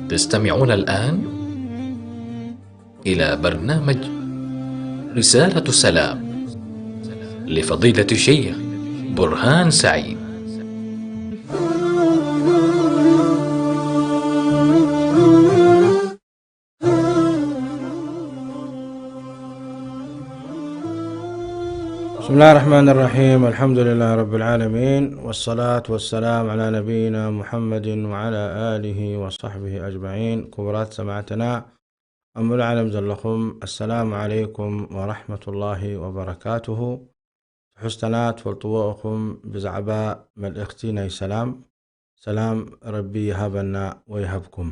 تستمعون الآن إلى برنامج رسالة سلام لفضيلة الشيخ برهان سعيد. بسم الله الرحمن الرحيم. الحمد لله رب العالمين، والصلاة والسلام على نبينا محمد وعلى آله وصحبه أجمعين. ክቡራት ሰማዕትና ኣብ ሙሉእ ዓለም ዘለኹም፣ السلام عليكم ورحمة الله وبركاته። ትሕዝቶና ትፈልጥዎ ኢኹም ብዛዕባ መልእኽቲ ናይ ሰላም። ሰላም ረቢ ይሃበና ወይሃብኩም።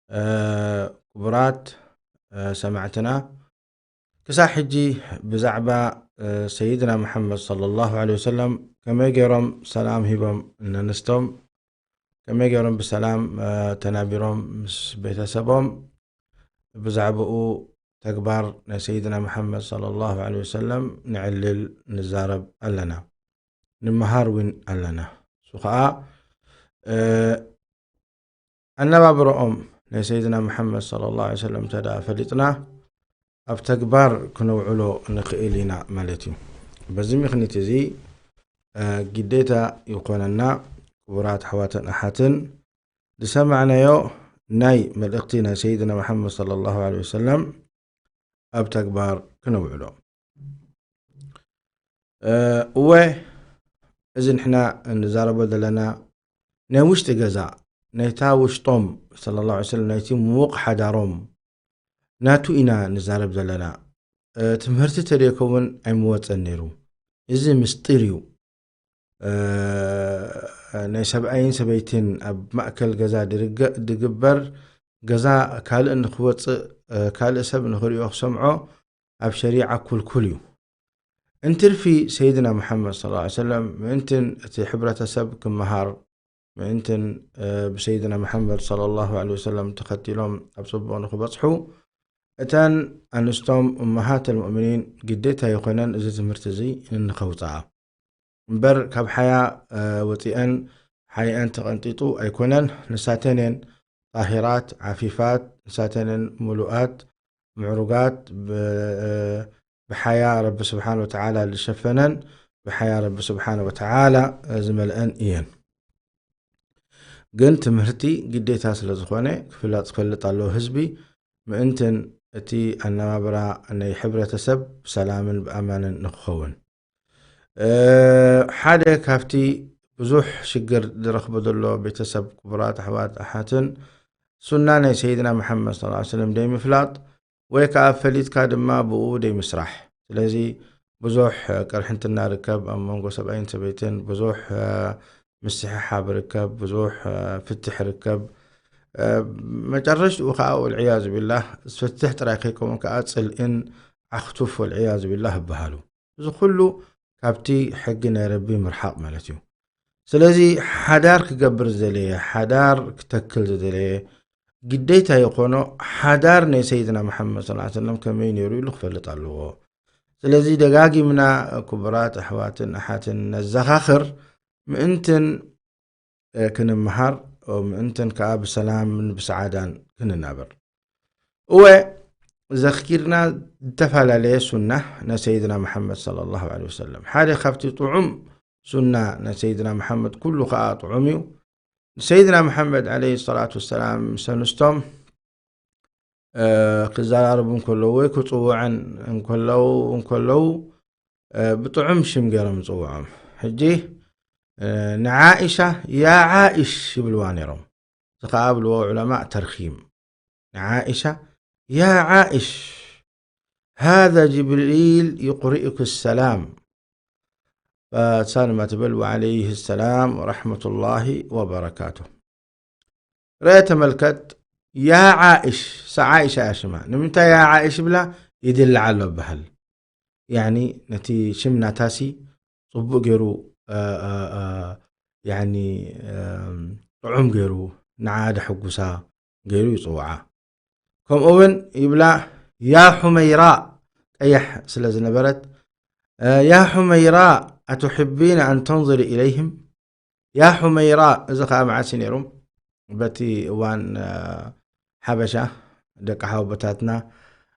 እ፣ ክቡራት፣ እ፣ ሰማዕትና፣ ክሳብ ሕጂ ብዛዕባ፣ እ፣ ሰይድና መሓመድ ሰለላሁ ዐለይሂ ወሰለም ከመይ ገይሮም ሰላም ሂቦም ነንስቶም፣ ከመይ ገይሮም ብሰላም፣ እ፣ ተናቢሮም ምስ ቤተሰቦም፣ ብዛዕባኡ ተግባር ናይ ሰይድና መሓመድ ሰለላሁ ዐለይሂ ወሰለም ንዕልል፣ ንዛረብ ኣለና፣ ንምሃር እውን ኣለና። እሱ ኸዓ፣ እ፣ ኣነባብረኦም ናይ ሰይድና መሓመድ ሰለላሁ ዐለይሂ ወሰለም እንተ ደኣ ፈሊጥና፣ ኣብ ተግባር ክነውዕሎ ንኽእል ኢና ማለት እዩ። በዚ ምኽንያት እዚ፣ እ፣ ግዴታ ይኾነና፣ ክቡራት ኣሕዋትን ኣሓትን፣ ዝሰማዕናዮ ናይ መልእኽቲ ናይ ሰይድና መሓመድ ሰለላሁ ዐለይሂ ወሰለም ኣብ ተግባር ክነውዕሎ። እ፣ እወ፣ እዚ ንሕና እንዛረቦ ዘለና ናይ ውሽጢ ገዛ፣ ናይታ ውሽጦም ሰለላሁ ዐለይሂ ወሰለም፣ ናይቲ ምዉቕ ሓዳሮም ናቱ ኢና ንዛረብ ዘለና። እ፣ ትምህርቲ ተደይከውን ኣይምወጸን ነይሩ። እዚ ምስጢር እዩ። እ፣ ናይ ሰብኣይን ሰበይትን ኣብ ማእከል ገዛ ድርገ-፣ ድግበር፣ ገዛ ካልእ ንኽወጽእ፣ እ፣ ካልእ ሰብ ንኽሪኦ ክሰምዖ ኣብ ሸሪዓ ኩልኩል እዩ። እንትርፊ ሰይድና መሓመድ ሰለላሁ ዐለይሂ ወሰለም ምእንትን እቲ ሕብረተሰብ ክመሃር፣ ምእንትን፣ እ፣ ብሰይድና መሓመድ ሰለላሁ ዐለይሂ ወሰለም ተኸቲሎም ኣብ ጽቡቕ ንኽበጽሑ፣ እተን ኣንስቶም እመሃተል ሙእሚኒን ግዴታ ይኾነን እዚ ትምህርቲ እዚ ንኸውፅኣ። እምበር ካብ ሓያ፣ እ፣ ወፂአን ሓይአን ተቐንጢጡ ኣይኮነን። ንሳተን እየን ጣሂራት፣ ዓፊፋት፣ ንሳተን እየን ምሉኣት፣ ምዕሩጋት፣ ብ-፣ እ፣ ብሓያ ረቢ ስብሓን ወተዓላ ዝሸፈነን፣ ብሓያ ረቢ ስብሓን ወተዓላ፣ እ፣ ዝመልአን እየን። ግን ትምህርቲ ግዴታ ስለ ዝኾነ ክፍለጥ፣ ክፈልጥ ኣለዎ ህዝቢ፣ ምእንትን እቲ ኣነባብራ ናይ ሕብረተሰብ ብሰላምን ብኣማንን ንክኸውን። እ፣ ሓደ ካብቲ ብዙሕ ሽግር ዝረኽቦ ዘሎ ቤተሰብ፣ ክቡራት ኣሕዋት ኣሓትን፣ ሱና ናይ ሰይድና መሓመድ ሰለላሁ ዐለይሂ ወሰለም ደይምፍላጥ፣ ወይ ከኣ ፈሊጥካ ድማ ብኡ ደይምስራሕ። ስለዚ ብዙሕ ቅርሕንትና ርከብ፣ ኣብ መንጎ ሰብኣይን ሰበይትን ብዙሕ፣ እ፣ ምስሕሓብ ርከብ፣ ብዙሕ፣ እ፣ ፍትሕ ርከብ። እ፣ መጨረሽትኡ ከኣ ወልዕያዙ ቢላህ፣ ፍትሕ ጥራይ ከይከውን ከኣ ጽልእን ዓኽቱፍ ወልዕያዙ ቢላህ ይበሃሉ። እዚ ኩሉ ካብቲ ሕጊ ናይ ረቢ ምርሓቕ ማለት እዩ። ስለዚ ሓዳር ክገብር ዝደለየ፣ ሓዳር ክተክል ዝደለየ፣ ግዴታ ይኾኖ ሓዳር ናይ ሰይድና መሓመድ ሰለላሁ ዐለይሂ ወሰለም ከመይ ነይሩ ኢሉ ክፈልጥ ኣለዎ። ስለዚ ደጋጊምና ክቡራት ኣሕዋትን ኣሓትን ነዘኻኽር፣ ምእንትን፣ እ፣ ክንምሃር፣ ምእንትን ከኣ ብሰላምን ብሰዓዳን ክንናበር። እወ፣ ዘኽኪርና ዝተፈላለየ ሱና ናይ ሰይድና መሓመድ ሰለላሁ ዐለይሂ ወሰለም። ሓደ ካብቲ ጥዑም ሱና ናይ ሰይድና መሓመድ፣ ኩሉ ከኣ ጥዑም እዩ። ንሰይድና መሓመድ ዐለይሂ ሰላቱ ወሰላም ምስ ኣንስቶም፣ እ፣ ክዘራረቡ እንከለዉ ወይ ክጽውዐን እንከለዉ፣ እንከለዉ፣ እ፣ ብጥዑም ሽም ገይሮም ይጽውዖም። ሕጂ፣ እ፣ ንዓኢሻ ያ ዓኢሽ ይብልዋ ነይሮም። እዚ ከኣ ብልዎ ዑለማእ ተርኺም። ንዓኢሻ ያ ዓኢሽ፣ ሃዛ ጅብሪል ዩቅሪኡኪ ሰላም። እሳ ድማ ትብል፣ ወዓለይህ ሰላም ወረሕመቱላሂ ወበረካቱ። ረአ ተመልከት፣ ያ ዓእሽ፣ ሳ ዓእሽ እያ ሽማ። ንምንታይ ያ ዓእሽ ብላ? ይድልዓ ኣሎ በሃል። ያኒ ነቲ ሽም ናታሲ ጽቡቕ ገይሩ፣ እ፣ እ፣ እ፣ ያኒ፣ እም፣ ጥዑም ገይሩ፣ ንዓ ደሕጉሳ ገይሩ ይጽውዓ። ከምኡ እውን ይብላ፣ ያ ሑመይራ፣ ቀያሕ ስለ ዝነበረት፣ እ፣ ያ ሑመይራ፣ ኣቱሕቢነ ኣን ተንዝሪ ኢለይህም? ያ ሑመይራ፣ እዚ ኸኣ መዓስ እዩ ነይሩ? በቲ እዋን፣ እ፣ ሓበሻ፣ ደቂ ሓወቦታትና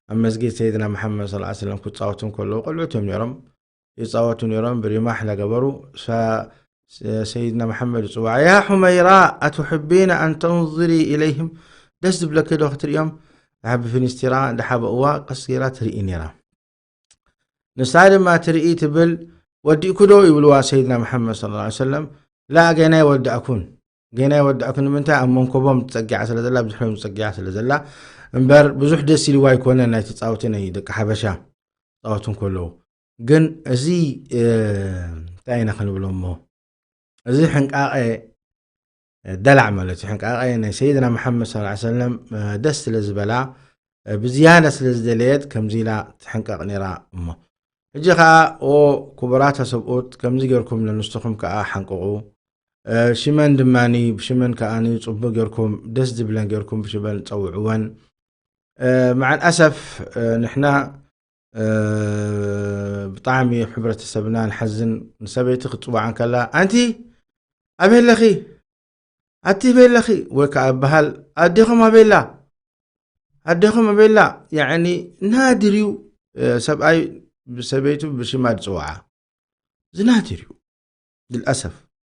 ኣብ መስጊድ ሰይድና መሓመድ ሰለላሁ ዐለይሂ ወሰለም ክጻወቱ እንከለዉ፣ ቆልዑት እዮም ነይሮም። ይጻወቱ ነይሮም፣ ብሪማሕ ለገበሩ። ሳ-፣ ስ-፣ ሰይድና መሓመድ ይጽውዓ፣ ያ ሑመይራ፣ ኣቱሕቢነ ኣን ተንዝሪ ኢለይህም? ደስ ዝብለኪ ዶ ክትርእዮም? ደሓ ብፊኒስቲራ እንዳሓበእዋ ቀስ ገይራ ትርኢ ነይራ። ንሳ ድማ ትርኢ ትብል፣ ወዲእኩ ዶ ይብልዋ ሰይድና መሓመድ ሰለላሁ ዐለይሂ ወሰለም። ላ፣ ገና ኣይወዳእኩን፣ ገና ኣይወዳእኩን። ንምንታይ? ኣብ መንኮቦም ትጸጊዓ ስለ ዘላ፣ ብድሕሪኦም ትጸጊዓ ስለ ዘላ እምበር፣ ብዙሕ ደስ ኢልዋ ኣይኮነን ናይ ተጻወቲ ናይ ደቂ ሓበሻ ጻወቱ እንከለዉ። ግን እዚ፣ እ፣ እንታይ ኢና ክንብሎ እሞ፣ እዚ ሕንቃቐ፣ እ፣ ደላዕ ማለት እዩ። ሕንቃቐ ናይ ሰይድና መሓመድ ሰለላሁ ዐለይሂ ወሰለም፣ እ፣ ደስ ስለ ዝበላ፣ እ፣ ብዝያዳ ስለ ዝደለየት ከምዚ ኢላ ትሕንቀቕ ነይራ እሞ። ሕጂ ኸኣ፣ ኦ ክቡራት ሰብኡት፣ ከምዚ ጌርኩም ንስትኹም ከኣ ሓንቅቑ። እ፣ ሽመን ድማኒ፣ ብሽመን ከኣ ጽቡቕ ጌርኩም፣ ደስ ዝብለን ጌርኩም ብሽመን ጸውዕወን። እ፣ መዓል ኣሰፍ፣ እ፣ ንሕና፣ እ፣ ብጣዕሚ ሕብረተሰብና ንሓዝን። ንሰበይቲ ክትጽውዓ እንከላ፣ ኣንቲ ኣበይ ኣለኺ? ኣቲ ኣበይ ኣለኺ? ወይ ከኣ በሃል፣ ኣዴኹም ኣበይ ኣላ? ኣዴኹም ኣበይ ኣላ? ያዕኒ ናድር እዩ፣ እ፣ ሰብኣይ ብሰበይቱ ብሽማ ዝጽውዓ። እዚ ናድር እዩ። ልልኣሰፍ።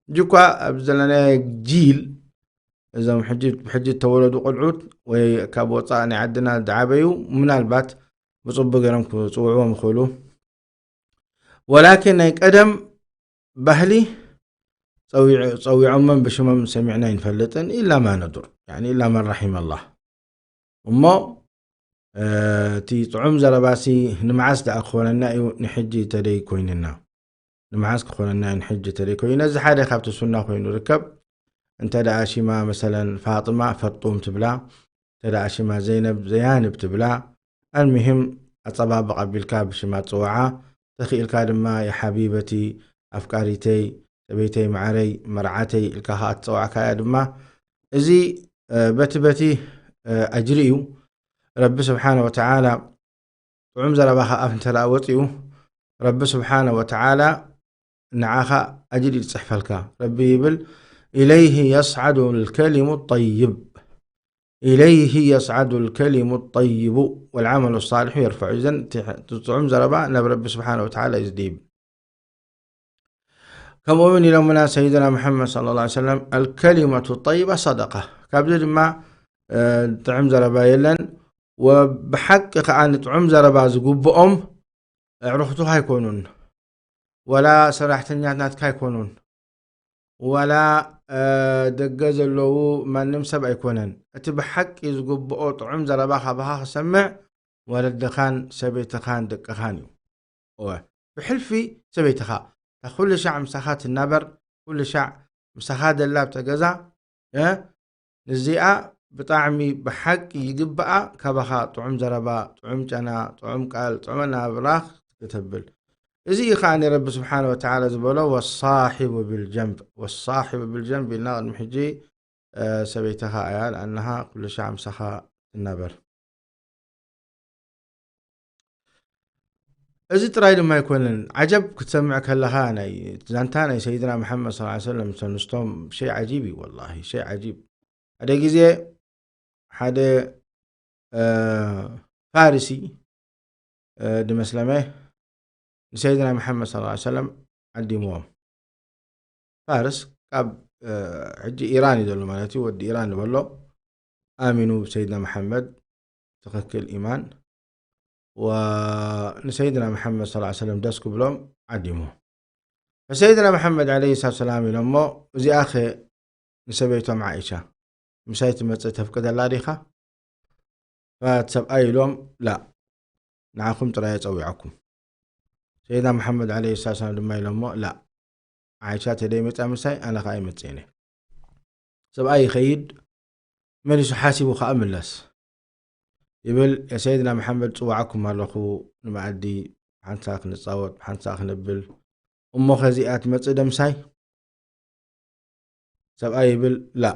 ሕጂ እኳ ኣብ ዘለናዮ ጂል፣ እዞም ሕጂ፣ ብሕጂ እተወለዱ ቆልዑት ወይ ካብ ወጻእ ናይ ዓድና ዝዓበዩ፣ ምናልባት ብጽቡቕ ገይሮም ክጽውዕዎም ይኽእሉ። ወላኪን ናይ ቀደም ባህሊ ጸዊዕ-፣ ጸዊዖሞም ብሽሞም ሰሚዕና ኣይንፈልጥን፣ ኢላ ማ ነዱር፣ ያዕኒ ኢላ መን ረሒመ ኣላህ። እሞ፣ እ፣ እቲ ጥዑም ዘረባሲ ንመዓስ ደኣ ክኾነና እዩ? ንሕጂ ተደይ ኮይንና። ንመዓስ ክኾነና እዩ ንሕጂ ተደይ ኮይኑ? ነዚ ሓደ ካብቲ ሱና ኮይኑ ርከብ። እንተ ደኣ ሽማ መሰለን ፋጥማ፣ ፈጡም ትብላ። እንተ ደኣ ሽማ ዘይነብ፣ ዘያንብ ትብላ። ኣልሙሂም፣ ኣጸባብቕ ኣቢልካ ብሽማ ትጽውዓ። ተኽኢልካ ድማ፣ ያ ሓቢበቲ፣ ኣፍቃሪተይ፣ ሰበይተይ፣ መዓረይ፣ መርዓተይ ኢልካ ኸኣ ትጸውዓካያ ድማ። እዚ፣ እ፣ በቲ፣ በቲ፣ እ፣ ኣጅሪ እዩ። ረቢ ስብሓነ ወተዓላ ጥዑም ዘረባኻ ኣፍ እንተ ደኣ ወጺኡ፣ ረቢ ስብሓነ ወተዓላ ንዓኻ ኣጅሪ ይጽሕፈልካ። ረቢ ይብል፣ ኢለይህ የስዓዱ ልከሊሙ ጠይብ፣ ኢለይህ የስዓዱ ልከሊሙ ጠይቡ ወልዓመሉ ሳልሑ የርፈዑ። እዘን እቲ፣ እቲ ጥዑም ዘረባ ናብ ረቢ ስብሓነ ወተዓላ እዩ ዝድይብ። ከምኡ እውን ኢሎምና ሰይድና ሙሐመድ ሰለላሁ ዐለይሂ ወሰለም፣ "ኣልከሊመቱ ጠይባ ሰደቃ።" ካብዚ ድማ፣ እ፣ ጥዑም ዘረባ የለን። ወብሓቂ ከኣ ንጥዑም ዘረባ ዝግብኦም ኣዕሩኽትኻ ኣይኮኑን፣ ወላ ሰራሕተኛታትካ ኣይኮኑን፣ ወላ፣ እ፣ ደገ ዘለዉ ማንም ሰብ ኣይኮነን። እቲ ብሓቂ ዝግብኦ ጥዑም ዘረባ ካባኻ ክሰምዕ ወለድኻን ሰበይትኻን ደቅኻን እዩ። እወ፣ ብሕልፊ ሰበይትኻ፣ እታ ኩሉ ሻዕ ምሳኻ ትናበር፣ ኩሉ ሻዕ ምሳኻ ደላ ኣብታ ገዛ፣ እ፣ እዚኣ ብጣዕሚ ብሓቂ ይግብኣ፣ ካባኻ ጥዑም ዘረባ፣ ጥዑም ጨና፣ ጥዑም ቃል፣ ጥዑም ኣነባብራ ክትብል። እዚ እዩ ከኣ ረቢ ስብሓነ ወተዓላ ዝበሎ፣ "ወሳሒቡ ቢልጀንብ፣ ወሳሒቡ ቢልጀንብ" ኢልና ቅድሚ ሕጂ፣ እ፣ ሰበይትኻ እያ፣ ለኣንሃ ኩሉ ሻዕ ምሳኻ ትናበር። እዚ ጥራይ ድማ ኣይኮነን። ዓጀብ ክትሰምዕ ከለኻ፣ ናይ ዛንታ ናይ ሰይድና መሓመድ ሰለላሁ ዐለይሂ ወሰለም ምስ ኣንስቶም ሸይ ዓጂብ እዩ፣ ወላሂ፣ ሸይ ዓጂብ። ሓደ ግዜ ሓደ፣ እ፣ ፋርሲ፣ እ፣ ድመስለመ ንሰይድና መሓመድ ሰለላሁ ዐለይሂ ወሰለም ዓዲምዎም። ፋርስ ካብ፣ እ፣ ሕጂ ኢራን እዩ ዘሎ ማለት እዩ። ወዲ ኢራን ንበሎ ኣሚኑ ብሰይድና መሓመድ ትኽክል ኢማን ወ-፣ ንሰይድና መሓመድ ሰለላሁ ዐለይሂ ወሰለም ደስ ክብሎም ዓዲሙ። ፈሰይድና መሓመድ ዐለይሂ ሰላቱ ወሰላም ኢሎሞ፣ "እዚኣኸ ንሰበይቶም ዓኢሻ ምሳይ ትመጽእ ተፍቅደላ ዲኻ?" ፈቲ ሰብኣይ ኢሎም፣ "ላ፣ ንዓኹም ጥራይ እየ ጸዊዐኩም። ሰይድና መሓመድ ዓለይሂ ሰላም ድማ ኢሎሞ፣ ላ፣ ዓይሻ ተደይ መጻ ምሳይ፣ ኣነ ኸኣ ይመጽእ እየ። ሰብኣይ ይኸይድ፣ መሊሱ ሓሲቡ ኸኣ ምለስ ይብል። የሰይድና መሓመድ ጽዋዕኩም ኣለኹ ንመኣዲ፣ ሓንሳ ክንጻወት፣ ሓንሳ ክንብል። እሞ ኸዚኣ ትመጽእ ዶ ምሳይ? ሰብኣይ ይብል፣ ላ።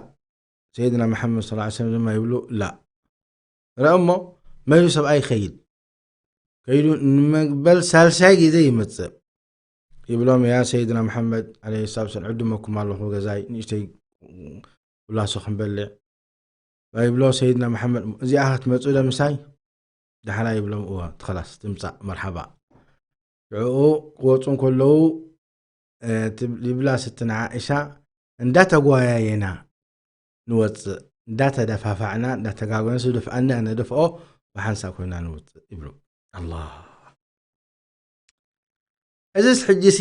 ሰይድና መሓመድ ሰለላሁ ዐለይሂ ወሰለም ድማ ይብሉ፣ ላ። ረአ እሞ፣ መሊሱ ሰብኣይ ይኸይድ። ከይዱ ንመበል ሳልሳይ ግዜ ይመጽእ። ይብሎም፣ ያ ሰይድና መሓመድ ዓለይሂ ሰላም፣ ዕድመኩም ኣለኹ፣ ገዛይ ንእሽተይ ኩላሶ ክንበልዕ። ይብሎ ሰይድና መሓመድ፣ እዚኣ ክትመጽእ ዶ ምሳይ? ዳሕና ይብሎም፣ እወ፣ እቲ ኸላስ ትምጻእ፣ መርሓባ። ሽዑኡ ክወጹ እንከለዉ፣ እ፣ ትብ-፣ ይብላ ስትና ዓኢሻ፣ እንዳተጓያየና ንወጽእ፣ እንዳተደፋፋዕና፣ እንዳተጋገና፣ ንሱ ድፍኣና፣ ነደፍኦ፣ ብሓንሳብ ኮይና ንወጽእ ይብሉ። ኣላህ። እዚስ ሕጂሲ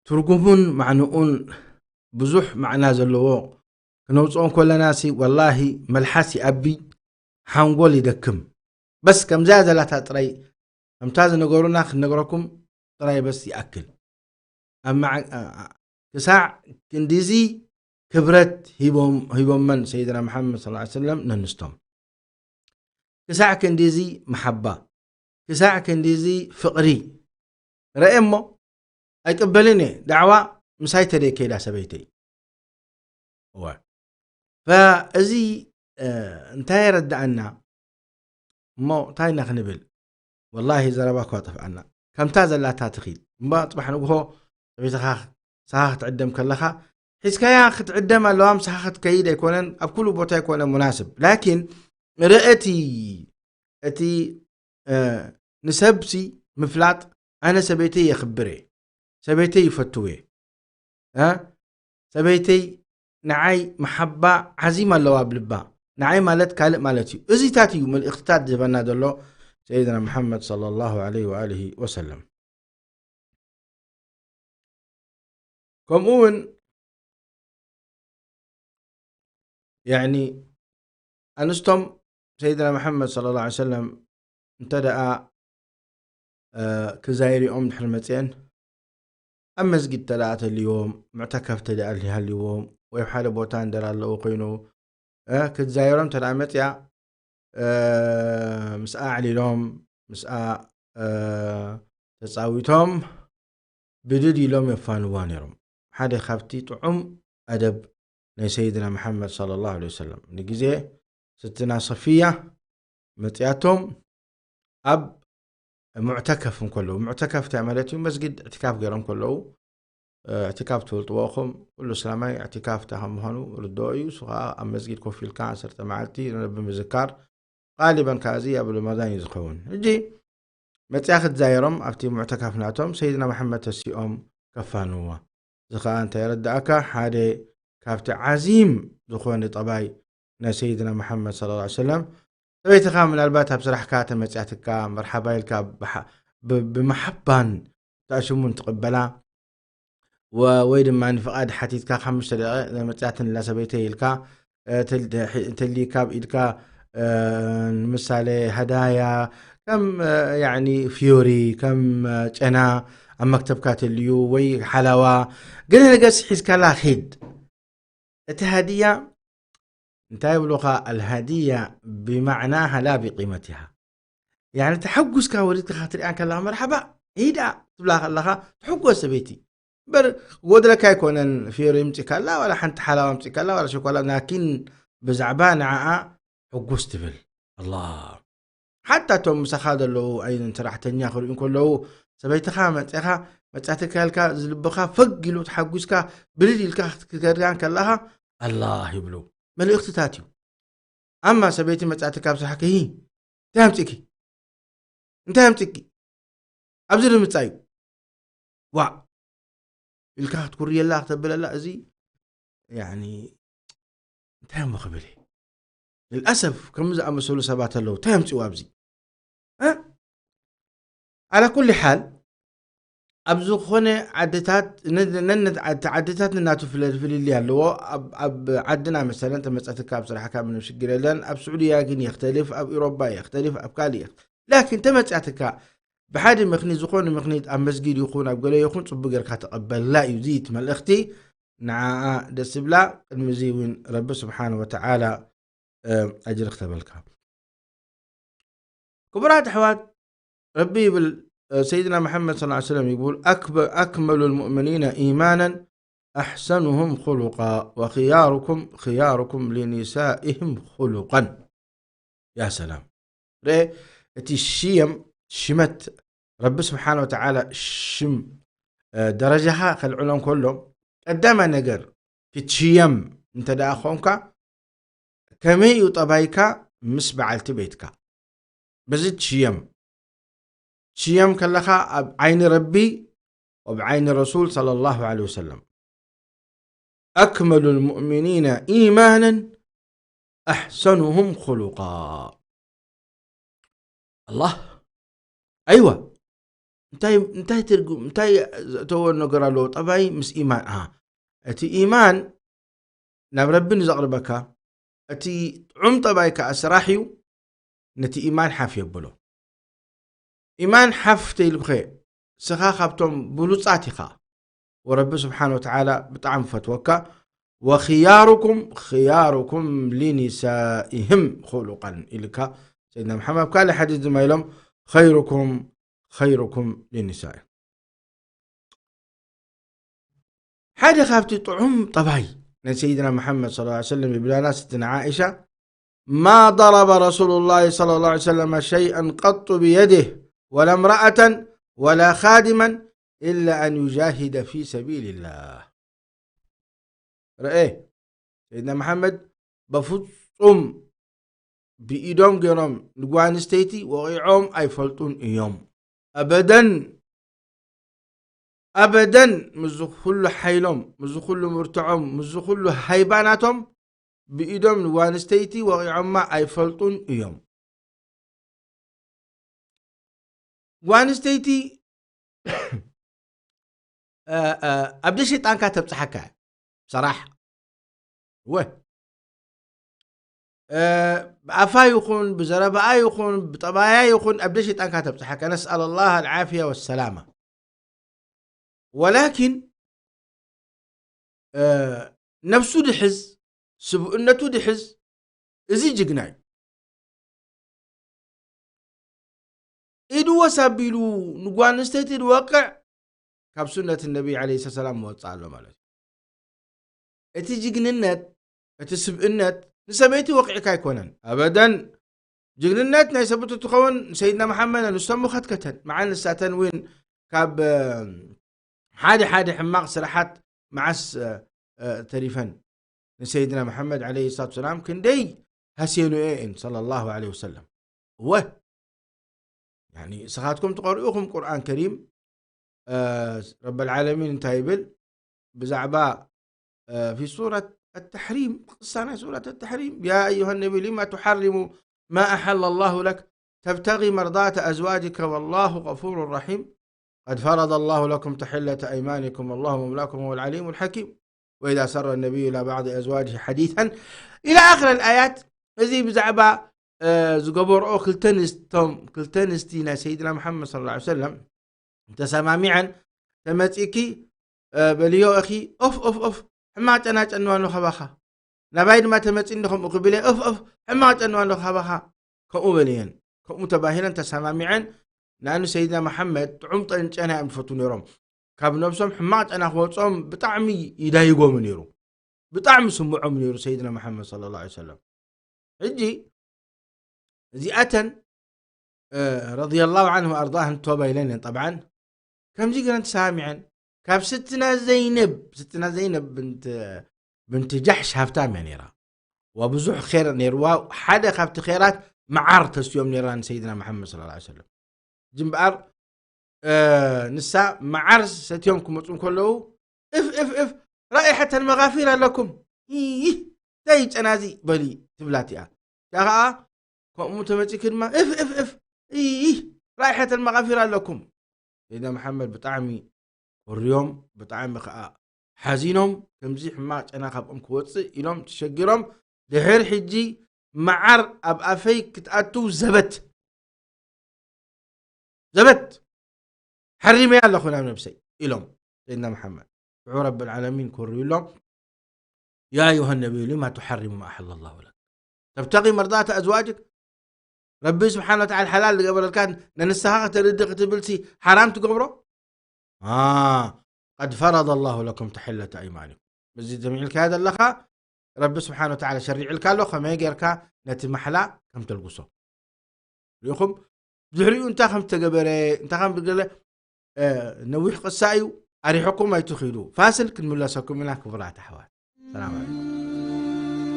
ትርጉሙን ማዕንኡን ብዙሕ ማዕና ዘለዎ ክነውጽኦ እንከለናሲ፣ ወላሂ፣ መልሓስ ይኣቢ፣ ሓንጎል ይደክም። በስ ከምዚኣ ዘላታ ጥራይ፣ ከምታ ዝነገሩና ክንነግረኩም ጥራይ በስ ይኣክል። ኣብ መዓ-፣ ኣ-፣ ኣ-፣ ክሳዕ ክንዲዚ ክብረት ሂቦም-፣ ሂቦመን ሰይድና መሓመድ ሰለላሁ ዐለይሂ ወሰለም ነንስቶም። ክሳዕ ክንዲዚ መሓባ፣ ክሳዕ ክንዲዚ ፍቕሪ ረኤ እሞ ኣይቅበልን እየ። ዳዕዋ ምሳይ ተደይ ከይዳ ሰበይተይ። እወ። ፈእዚ፣ እ፣ እንታይ የረድኣና? እሞ እንታይ ኢና ክንብል? ወላሂ ዘረባ እኳ ጠፍኣና። ከምታ ዘላታ ትኺድ። እምባ ጽባሕ ንግሆ ሰበይትኻ፣ ምሳኻ ክትዕደም ከለኻ፣ ሒዝካያ ክትዕደም ኣለዋ፣ ምሳኻ ክትከይድ ኣይኮነን፣ ኣብ ኩሉ ቦታ ኣይኮነን ሙናስብ። ላኪን ርእቲ እቲ፣ እ፣ ንሰብሲ ምፍላጥ፣ ኣነ ሰበይተይ የኽብር እየ፣ ሰበይተይ ይፈትው እየ። እ? ሰበይተይ ንዓይ መሓባ ዓዚም ኣለዋ ኣብ ልባ። ንዓይ ማለት ካልእ ማለት እዩ። እዚታት እዩ መልእኽትታት ዝህበና ዘሎ ሰይድና መሓመድ ሰለላሁ ዐለይሂ ወኣሊሂ ወሰለም። ከምኡ እውን፣ ያዕኒ፣ ኣንስቶም ሰይድና መሓመድ ሰለላሁ ዐለይሂ ወሰለም እንተ ደኣ፣ እ፣ ክዛይርኦም ድሕሪ መጽአን፣ ኣብ መስጊድ እንተ ደኣ ተልይዎም፣ ሙዕተከፍ እንተ ደኣ ሃልይዎም፣ ወይ ኣብ ሓደ ቦታ እንድሕር ኣለዉ ኮይኑ፣ እ፣ ክትዛይሮም እንተ ደኣ መጽያ፣ እ፣ ምስኣ ኣዕሊሎም፣ ምስኣ፣ እ፣ ተጻዊቶም፣ ብድድ ኢሎም የፋንዋ ነይሮም። ሓደ ካብቲ ጥዑም ኣደብ ናይ ሰይድና መሓመድ ሰለላሁ ዐለይሂ ወሰለም፣ ንግዜ ስትና ሰፊያ መጽያቶም ኣብ ሙዕተከፍ እንከለዉ፣ ሙዕተከፍ እንታይ ማለት እዩ? መስጊድ እዕትካፍ ገይሮም ከለዉ፣ እ፣ እዕትካፍ ትፈልጥዎ ኢኹም። ኩሉ እስላማይ እዕትካፍ እንታይ ከም ምዃኑ ርድኦ እዩ። እሱ ኸኣ ኣብ መስጊድ ኮፍ ኢልካ ዓሰርተ መዓልቲ ረቢ ምዝካር፣ ቃሊበን ከኣ እዚ ኣብ ረመዳን እዩ ዝኸውን። ሕጂ መጽያ ክትዛየሮም ኣብቲ ሙዕተካፍ ናቶም ሰይድና መሓመድ ተሲኦም ከፋንዋ። እዚ ኸኣ እንታይ የረድኣካ? ሓደ ካብቲ ዓዚም ዝኾነ ጠባይ ናይ ሰይድና መሓመድ ሰለላሁ ዐለይሂ ወሰለም፣ ሰበይትኻ ምናልባት ኣብ ስራሕካ ተመጽያትካ፣ መርሓባ ኢልካ ብሓ-፣ ብ-፣ ብመሓባን ተኣሽሙን ትቕበላ፣ ወ-፣ ወይ ድማ ንፍቓድ ሓቲትካ፣ ሓሙሽተ ደቂቕ መጽያትኒ እላ ሰበይተይ ኢልካ፣ እ፣ ተል-፣ ሕ-፣ እንተልይካ ኣብ ኢድካ፣ እ፣ ንምሳሌ ሃዳያ፣ ከም፣ እ፣ ያዕኒ ፍዮሪ፣ ከም፣ እ፣ ጨና ኣብ መክተብካ ተልዩ፣ ወይ ሓላዋ፣ ገለ ነገር ሒዝካላ ኺድ። እቲ ሃድያ እንታይ ይብሉኻ? ኣልሃድያ ብማዕናሃ ላ ብቂመቲሃ። ያዕኒ ተሓጉስካ ወሊድካ ክትሪኣ ከላ መርሓባ፣ ኢዳ ትብላ ከለኻ ትሕጎስ ሰበይቲ። እምበር ክጎድለካ ኣይኮነን፣ ፊሮ ይምጽእካ ኣላ፣ ዋላ ሓንቲ ሓላዋ ኣምጽእካ ኣላ፣ ዋላ ሸኮላ፣ ላኪን ብዛዕባ ንዓኣ ሕጉስ ትብል። ኣላ። ሓታ እቶም ምሳኻ ዘለዉ ኣይን ሰራሕተኛ ክርእዩ እንከለዉ፣ ሰበይትኻ መጺኻ፣ መጻትካ ኢልካ፣ ዝልብኻ ፈግ ኢሉ ተሓጒስካ፣ ብልል ኢልካ ክትከድካ እንከለኻ፣ ኣላ ይብሉ። መልእኽትታት እዩ። ኣማ ሰበይቲ መጻትካ ኣብ ስራሕኪ፣ ሂ፣ እንታይ ኣምጺእኪ? እንታይ ኣምጺእኪ? ኣብዚ ንምጻእ እዩ። ዋእ ኢልካ ክትኩርየላ፣ ክተብለላ፣ እዚ፣ ያኒ፣ እንታይ እሞ ክብል እየ? ልልኣሰፍ፣ ከምዚ ዝኣመሰሉ ሰባት ኣለዉ። እንታይ ኣምጺእዋ ኣብዚ? እ? ዓላ ኩሊ ሓል፣ ኣብ ዝኾነ ዓድታት፣ ነ-፣ ነነት ዓድ-፣ ዓድታት ነናቱ ፍለ-፣ ፍልልይ ኣለዎ። ኣብ፣ ኣብ ዓድና መሰለን ተመጻትካ ኣብ ስራሕካ ምንም ሽግር የለን። ኣብ ስዑድያ ግን የኽተልፍ፣ ኣብ ኢሮባ የኽተልፍ፣ ኣብ ካልእ የኽ-፣ ላኪን ተመጻትካ ብሓደ ምኽኒት፣ ዝኾነ ምኽኒት ኣብ መስጊድ ይኹን ኣብ ገለ ይኹን ጽቡቕ ጌርካ ተቐበላ እዩ። እዚ እቲ መልእኽቲ ንዓኣ ደስ ዝብላ። ቅድሚ እዚ እውን ረቢ ስብሓን ወተዓላ፣ እ፣ ኣጅሪ ክተበልካ። ክቡራት ኣሕዋት፣ ረቢ ይብል፣ እ፣ ሰይድና መሓመድ ሰለላሁ ዐለይሂ ወሰለም ይብል፣ "ኣክበ-፣ ኣክመሉ ልሙእሚኒነ ኢማናን ኣሕሰኑሁም ኹሉቃ ወኽያሩኩም ኽያሩኩም ሊኒሳኢህም ኹሉቃን።" ያ ሰላም። ርኤ፣ እቲ ሽየም፣ ሽመት ረቢ ስብሓን ወተዓላ ሽም፣ እ፣ ደረጃኻ ከልዕሎ እንከሎ፣ ቀዳማይ ነገር ክትሽየም እንተ ደኣ ኾንካ፣ ከመይ እዩ ጠባይካ ምስ በዓልቲ ቤትካ? በዚ ትሽየም። ትሽየም ከለኻ ኣብ ዓይኒ ረቢ ወብ ዓይኒ ረሱል ሰለላሁ ዐለይሂ ወሰለም። "ኣክመሉ ልሙእሚኒነ ኢማናን ኣሕሰኑሁም ኹሉቃ።" ኣላህ፣ ኣይዋ፣ እንታይ፣ እንታይ ትርጉም፣ እንታይ ዘእተዎ ነገር ኣለዎ? ጠባይ ምስ ኢማን፣ ኣሃ፣ እቲ ኢማን ናብ ረቢ ንዘቕርበካ፣ እቲ ጥዑም ጠባይ ከኣ ስራሕ እዩ፣ ነቲ ኢማን ሓፍ የብሎ። ኢማን ሓፍ ተይልብኸ፣ ስኻ ካብቶም ብሉጻት ኢኻ፣ ወረቢ ስብሓን ወተዓላ ብጣዕሚ ፈትወካ። "ወኽያሩኩም ኽያሩኩም ሊኒሳኢህም ኹሉቃን" ኢልካ ሰይድና መሓመድ። ኣብ ካልእ ሓዲስ ድማ ኢሎም፣ "ኸይሩኩም ኸይሩኩም ሊኒሳኢ." ሓደ ካብቲ ጥዑም ጠባይ ናይ ሰይድና መሓመድ ሰለላሁ ዐለይሂ ወሰለም ይብላና ስትና ዓኢሻ፣ "ማ ضرب رسول الله صلى الله عليه وسلم شيئا قط بيده ولا امرأة ولا خادما إلا أن يجاهد في سبيل الله." ርኤ፣ ሰይድና መሓመድ በፍጹም ብኢዶም ገይሮም ንጓል ኣንስተይቲ ወቒዖም ኣይፈልጡን እዮም። ኣበደን፣ ኣበደን፣ ምስዚ ኩሉ ሓይሎም፣ ምስዚ ኩሉ ምርትዖም፣ ምስዚ ኩሉ ሃይባናቶም ብኢዶም ንጓል ኣንስተይቲ ወቒዖማ ኣይፈልጡን እዮም። ጓል ኣንስተይቲ፣ እ፣ እ፣ ኣብ ደሸጣንካ ተብጽሓካ። ሰራሕ። ወ-፣ እ፣ ብኣፋ ይኹን፣ ብዘረባኣ ይኹን፣ ብጠባያ ይኹን፣ ኣብ ደሸጣንካ ተብጽሓካ። ነስኣል ኣላህ ኣልዓፍያ ወሰላማ። ወላኪን፣ እ፣ ነብሱ ድሕዝ፣ ስብእነቱ ድሕዝ፣ እዚ ጅግና እዩ። ኢዱ ወስ ኣቢሉ ንጓል ኣንስተይቲ ዝወቅዕ ካብ ሱነት ነቢ ዓለይሂ ሰላም ወፅእ ኣሎ ማለት እዩ። እቲ ጅግንነት፣ እቲ ስብእነት ንሰበይቲ ወቂዕካ ኣይኮነን። ኣበደን። ጅግንነት ናይ ሰብቱ ትኸውን ሰይድና መሓመድ ንሶም ኸትከተን። መዓል ንሳተን እውን ካብ፣ እ፣ ሓደ ሓደ ሕማቕ ስራሓት መዓስ፣ እ፣ እ፣ ተሪፈን። ንሰይድና መሓመድ ዓለይሂ ሰላቱ ሰላም ክንደይ ሃስየንኦ እየን፣ ሰለላሁ ዓለይሂ ወሰለም። እወ፣ ያኒ፣ ንስኻትኩም ትቐርኡ ኢኹም ቁርኣን ከሪም፣ እ፣ ረበል ዓለሚን እንታይ ይብል ብዛዕባ፣ እ፣ ፊ ሱረት ኣተሕሪም፣ ቅሳ ናይ ሱረት ኣተሕሪም፣ "ያ ኣዩሃ ነቢ ሊማ ቱሓሪሙ ማ ኣሓለ ላሁ ለክ ተብተጊ መርዳተ ኣዝዋጅከ ወላሁ ገፉሩ ረሒም፣ ቀድ ፈረደ ላሁ ለኩም ተሕለተ ኣይማኒኩም ወላሁ መውላኩም ወሁወል ዓሊሙል ሓኪም፣ ወኢዛ ሰረ ነቢዩ ኢላ ባዕዲ ኣዝዋጅሂ ሓዲተን" ኢላ ኣኽረል ኣያት። እዚ ብዛዕባ፣ እ፣ ዝገበርኦ ክልተ ኣንስቶም፣ ክልተ ኣንስቲ ናይ ሰይድና መሓመድ ሰለላሁ ዐለይሂ ወሰለም እንተሰማሚዐን ተመጺእኪ፣ እ፣ በልዮ እኺ፣ "ኦፍ፣ ኦፍ፣ ኦፍ፣ ሕማቕ ጨና ጨንዋ ኣሎ ካባኻ። ናባይ ድማ ተመጺእኒ ከምኡ ክብል እየ፣ ኦፍ፣ ኦፍ፣ ሕማቕ ጨንዋ ኣሎ ካባኻ." ከምኡ በልየን። ከምኡ ተባሂለን ተሰማሚዐን። ንኣኑ ሰይድና መሓመድ ጥዑም ጠን-፣ ጨና እዮም ዝፈቱ ነይሮም። ካብ ነብሶም ሕማቕ ጨና ክወጾም ብጣዕሚ ይዳይጎም ነይሩ። ብጣዕሚ ስምዖም ነይሩ ሰይድና መሓመድ ሰለላሁ ዐለይሂ ወሰለም። ሕጂ እዚኣተን፣ እ፣ ረዲየላሁ ዐንሁ ኣርዳህን ቶባ ኢለን እየን። ጠብዓን ከምዚ ገረን ተሰማሚዐን። ካብ ስትና ዘይነብ፣ ስትና ዘይነብ ብንት፣ ብንት ጃሕሽ ሃብታም እያ ነይራ። ወብዙሕ ኼር ነይርዋ። ሓደ ካብቲ ኼራት መዓር ተስትዮም ነይራ ንሰይድና መሓመድ ሰለላሁ ዐለይሂ ወሰለም። ሕጂ እምበኣር፣ እ፣ ንሳ መዓር ሰትዮም ክመጹ እንከለዉ፣ "እፍ፣ እፍ፣ እፍ፣ ራኢሐተል መጋፊር ኣለኩም። ኢህ፣ እንታይ ጨናዚ?" በሊ ትብላ እቲኣ። እቲኣ ኸኣ ከምኡ ተመጺእኪ ድማ፣ "እፍ፣ እፍ፣ እፍ፣ ኢህ፣ ራኢሐተል መጋፊር ኣለኩም።" ሰይድና መሓመድ ብጣዕሚ ኮርዮም፣ ብጣዕሚ ኸኣ ሓዚኖም፣ ከምዚ ሕማቕ ጨና ካብኦም ክወጽእ ኢሎም ተሸጊሮም፣ ድሕር ሕጂ መዓር ኣብ ኣፈይ ክትኣቱ ዘበት። ዘበት። ሓሪመያ ኣለኹ ናብ ነብሰይ ኢሎም ሰይድና መሓመድ። ሽዑ ረብል ዓለሚን ኮርዩ ኢሎም፣ يا أيها النبي لما تحرم ما أحل الله لك تبتغي مرضات أزواجك። ረቢ ስብሓን ወተዓላ ሓላል ዝገበረልካ ንንስኻ ከተርድእ ክትብልሲ ሓራም ትገብሮ? قد فرض الله لكم تحلة أيمانكم። እዚ ሰሚዕልካዮ ዘለኻ ረቢ ስብሓን ወተዓላ ሸሪዕልካ ኣሎ፣ ከመይ ጌርካ ነቲ ማሕላ ከም ተልግሶ። ሪኢኹም? ድሕሪኡ እንታይ ከም ዝተገበረ፣ እንታይ ከም ዝገለ፣ እ፣ ነዊሕ ቅሳ እዩ። ኣሪሕኩም ኣይትኺዱ። ፋስል ክንምለሰኩም ኢና ክቡራት ኣሕዋት። ሰላም ዓለይኩም።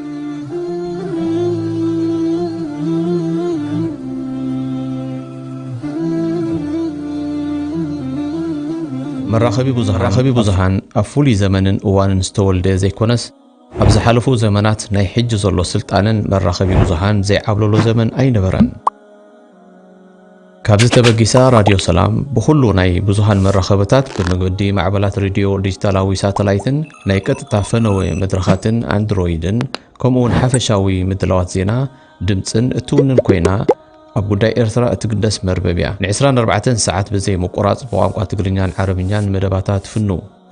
መራኸቢ ብዙሃን፣ መራኸቢ ብዙሃን ኣብ ፍሉይ ዘመንን እዋንን ዝተወልደ ዘይኮነስ፣ ኣብ ዝሓለፉ ዘመናት ናይ ሕጂ ዘሎ ስልጣነን መራኸቢ ብዙሃን ዘይዓብለሎ ዘመን ኣይነበረን። ካብዚ ተበጊሳ ራድዮ ሰላም ብኹሉ ናይ ብዙሃን መራኸብታት ብመገዲ ማዕበላት ሬድዮ ዲጂታላዊ ሳተላይትን ናይ ቀጥታ ፈነወ መድረኻትን ኣንድሮይድን ከምኡውን ሓፈሻዊ ምድላዋት ዜና፣ ድምፅን እትውንን ኮይና ኣብ ጉዳይ ኤርትራ እትግደስ መርበብ እያ። ን24 ሰዓት ብዘይ ምቁራፅ ብቋንቋ ትግርኛን ዓረብኛን መደባታ ትፍኑ።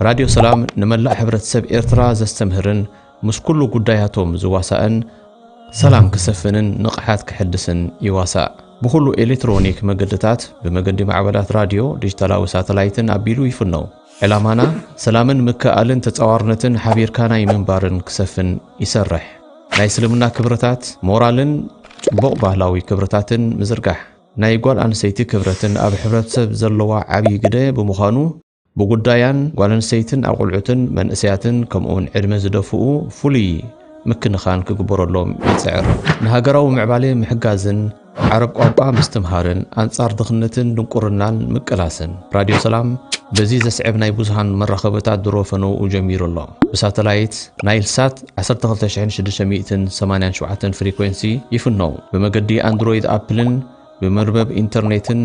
ራድዮ ሰላም ንመላእ ሕብረተሰብ ኤርትራ ዘስተምህርን ምስ ኩሉ ጉዳያቶም ዝዋሳእን ሰላም ክሰፍንን ንቕሓት ክሕድስን ይዋሳእ። ብኹሉ ኤሌክትሮኒክ መገድታት ብመገዲ ማዕበላት ራድዮ ዲጂታላዊ ሳተላይትን ኣቢሉ ይፍነው። ዕላማና ሰላምን ምክእኣልን ተጻዋርነትን ሓቢርካ ናይ ምንባርን ክሰፍን ይሰርሕ። ናይ እስልምና ክብርታት ሞራልን ጽቡቕ ባህላዊ ክብርታትን ምዝርጋሕ። ናይ ጓል ኣንስተይቲ ክብረትን ኣብ ሕብረተሰብ ዘለዋ ዓብዪ ግደ ብምዃኑ ብጉዳያን ጓል ኣንስተይትን ኣቑልዑትን መንእሰያትን ከምኡውን ዕድመ ዝደፍኡ ፍሉይ ምክንኻን ክግበረሎም ይጽዕር። ንሃገራዊ ምዕባለ ምሕጋዝን ዓረብ ቋንቋ ምስትምሃርን ኣንጻር ድኽነትን ድንቁርናን ምቅላስን። ራድዮ ሰላም በዚ ዘስዕብ ናይ ብዙሃን መራኸብታት ድሮ ፈነውኡ ጀሚሩ ኣሎ። ብሳተላይት ናይል ሳት 12687 ፍሪኩዌንሲ ይፍነው። ብመገዲ ኣንድሮይድ ኣፕልን ብመርበብ ኢንተርኔትን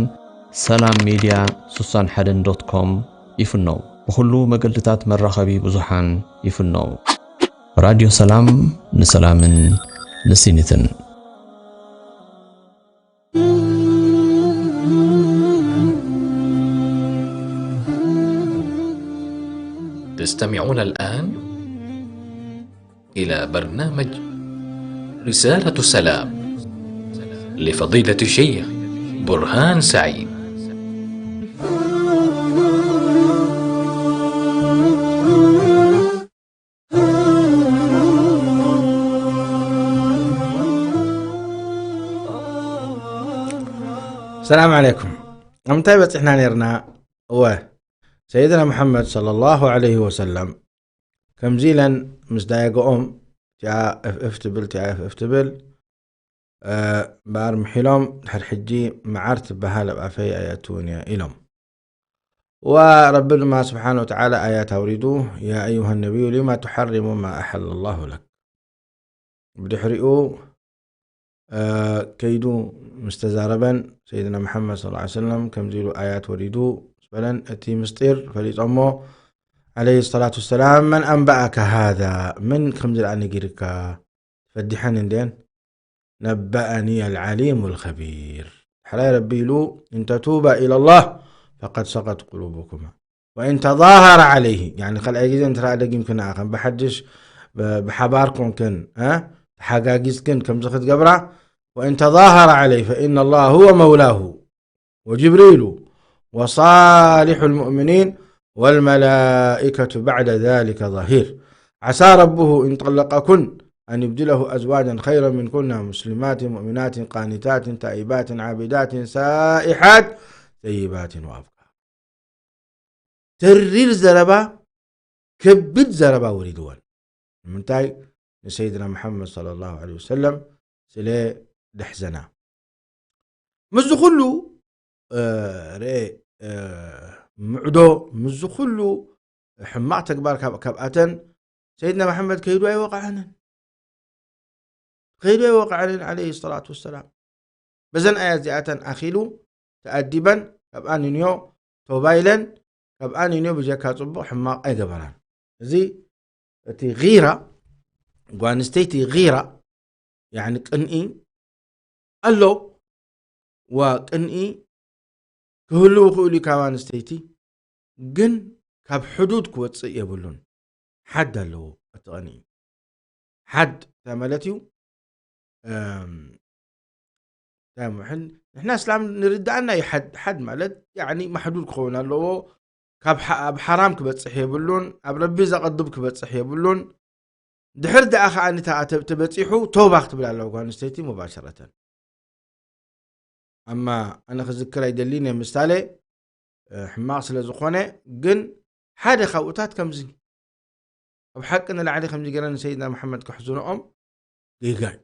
ሰላም ሜድያ 61 ዶት ኮም ይፍነው። ብኹሉ መገድታት መራኸቢ ብዙሃን ይፍነው። ራድዮ ሰላም ንሰላምን ንስኒትን። تستمعون الآن إلى برنامج رسالة سلام لفضيلة الشيخ برهان سعيد. ሰላም ዓለይኩም። ኣብ ምንታይ በጺሕና ነርና? እወ፣ ሰይድና መሓመድ ሰለላሁ ዐለይሂ ወሰለም ከምዚ ኢለን ምስ ዳየገኦም፣ እቲኣ እፍ እፍ ትብል፣ እቲኣ እፍ እፍ ትብል፣ እ፣ እምበኣር ምሒሎም፣ ድሕሪ ሕጂ መዓር ትበሃል ኣብ ኣፈይ ኣየእትውን እየ ኢሎም። ወረቢ ድማ ስብሓነ ወተዓላ ኣያት ኣውሪዱ፣ يا أيها النبي لم تحرم ما أحل الله لك. ብድሕሪኡ፣ እ፣ ከይዱ ምስ ተዛረበን፣ ሰይድና መሓመድ ሰለላሁ ዐለይሂ ወሰለም ከምዚ ኢሉ ኣያት ወሪዱ ምስ በለን፣ እቲ ምስጢር ፈሊጦሞ፣ ዐለይሂ ሰላቱ ወሰላም፣ መን ኣንበኣከ ሃዛ? መን ከምዚ ደኣ ነጊርካ? ፈዲሐን እንድየን፣ ነበኣኒ ኣልዓሊሙ ልኸቢር። ሕራይ ረቢ ኢሉ፣ እንተቱባ ኢለላህ ፈቀድ ሰቀት ቁሉቡኩማ ወእን ተዛሃረ ዓለይሂ። ያኒ ካልኣይ ግዜ እንተ ደኣ ደጊምክና ከም ብሓድሽ ብ-፣ ብሓባር ኮንክን፣ እ፣ ተሓጋጊዝክን ከምዚ ክትገብራ፣ ወእን ተዛሃረ ዓለይሂ ፈኢነ ላህ ሁወ መውላሁ ወጅብሪሉ ወሳሊሑ ልሙእሚኒን ወልመላኢከቱ ባዕደ ዛሊከ ዛሂር። ዓሳ ረብሁ ኢን ጠለቀኩን ኣን ዩብድለሁ ኣዝዋጀን ኸይረን ሚንኩና ሙስሊማትን ሙእሚናትን ቃኒታትን ታኢባትን ዓቢዳትን ሳኢሓት ሰይባትን ወኣብካ። ተሪር ዘረባ፣ ከቢድ ዘረባ ወሪድወን። ንምንታይ? ንሰይድና መሓመድ ሰለላሁ ዐለይሂ ወሰለም ስለ ደሕዘና። ምስዚ ኩሉ፣ እ፣ ርኤ፣ እ፣ ምዕዶ፣ ምስዚ ኩሉ ሕማቕ ተግባር ካብ-፣ ካብኣተን ሰይድና መሓመድ ከይዱ ኣይወቕዐንን። ከይዱ ኣይወቕዐንን ዐለይሂ ሰላቱ ወሰላም። በዘን ኣያት እዚኣተን ኣኺሉ ተኣዲበን፣ ካብኣ ንንዮ ተውባ ኢለን፣ ካብኣ ንንዮ ብጀካ ጽቡቕ ሕማቕ ኣይገበራን። እዚ እቲ ጊራ፣ ጓል ኣንስተይቲ ጊራ፣ ያዕኒ ቅንኢ ኣሎ። ዋ ቅንኢ ክህልው ክእሉ ካብ ኣንስተይቲ ግን ካብ ሕዱድ ክወፅእ የብሉን። ሓድ ኣለዎ እቲ ቀኒ እዩ። ሓድ እንታይ ማለት እዩ? እም፣ እንታይ ምሕን ንሕና እስላም ንርዳእና እዩ። ሓድ፣ ሓድ ማለት ያኒ ማሕዱድ ክኸውን ኣለዎ። ካብ ሓ-፣ ኣብ ሓራም ክበፅሕ የብሉን። ኣብ ረቢ ዘቐድብ ክበፅሕ የብሉን። ድሕር ደኣ ከዓ ንታ ተበፂሑ ተውባ ክትብል ኣለዋ ጓል ኣንስተይቲ ሙባሸረተን። ኣማ ኣነ ክዝክር ኣይደልን እየ ምሳሌ፣ እ፣ ሕማቕ ስለ ዝኾነ፣ ግን ሓደ ካብኡታት ከምዚ፣ ኣብ ሓቂ ንላዕሊ ከምዚ ገይረ ንሰይድና መሓመድ ከሕዝኖኦም ጌጋ እዩ።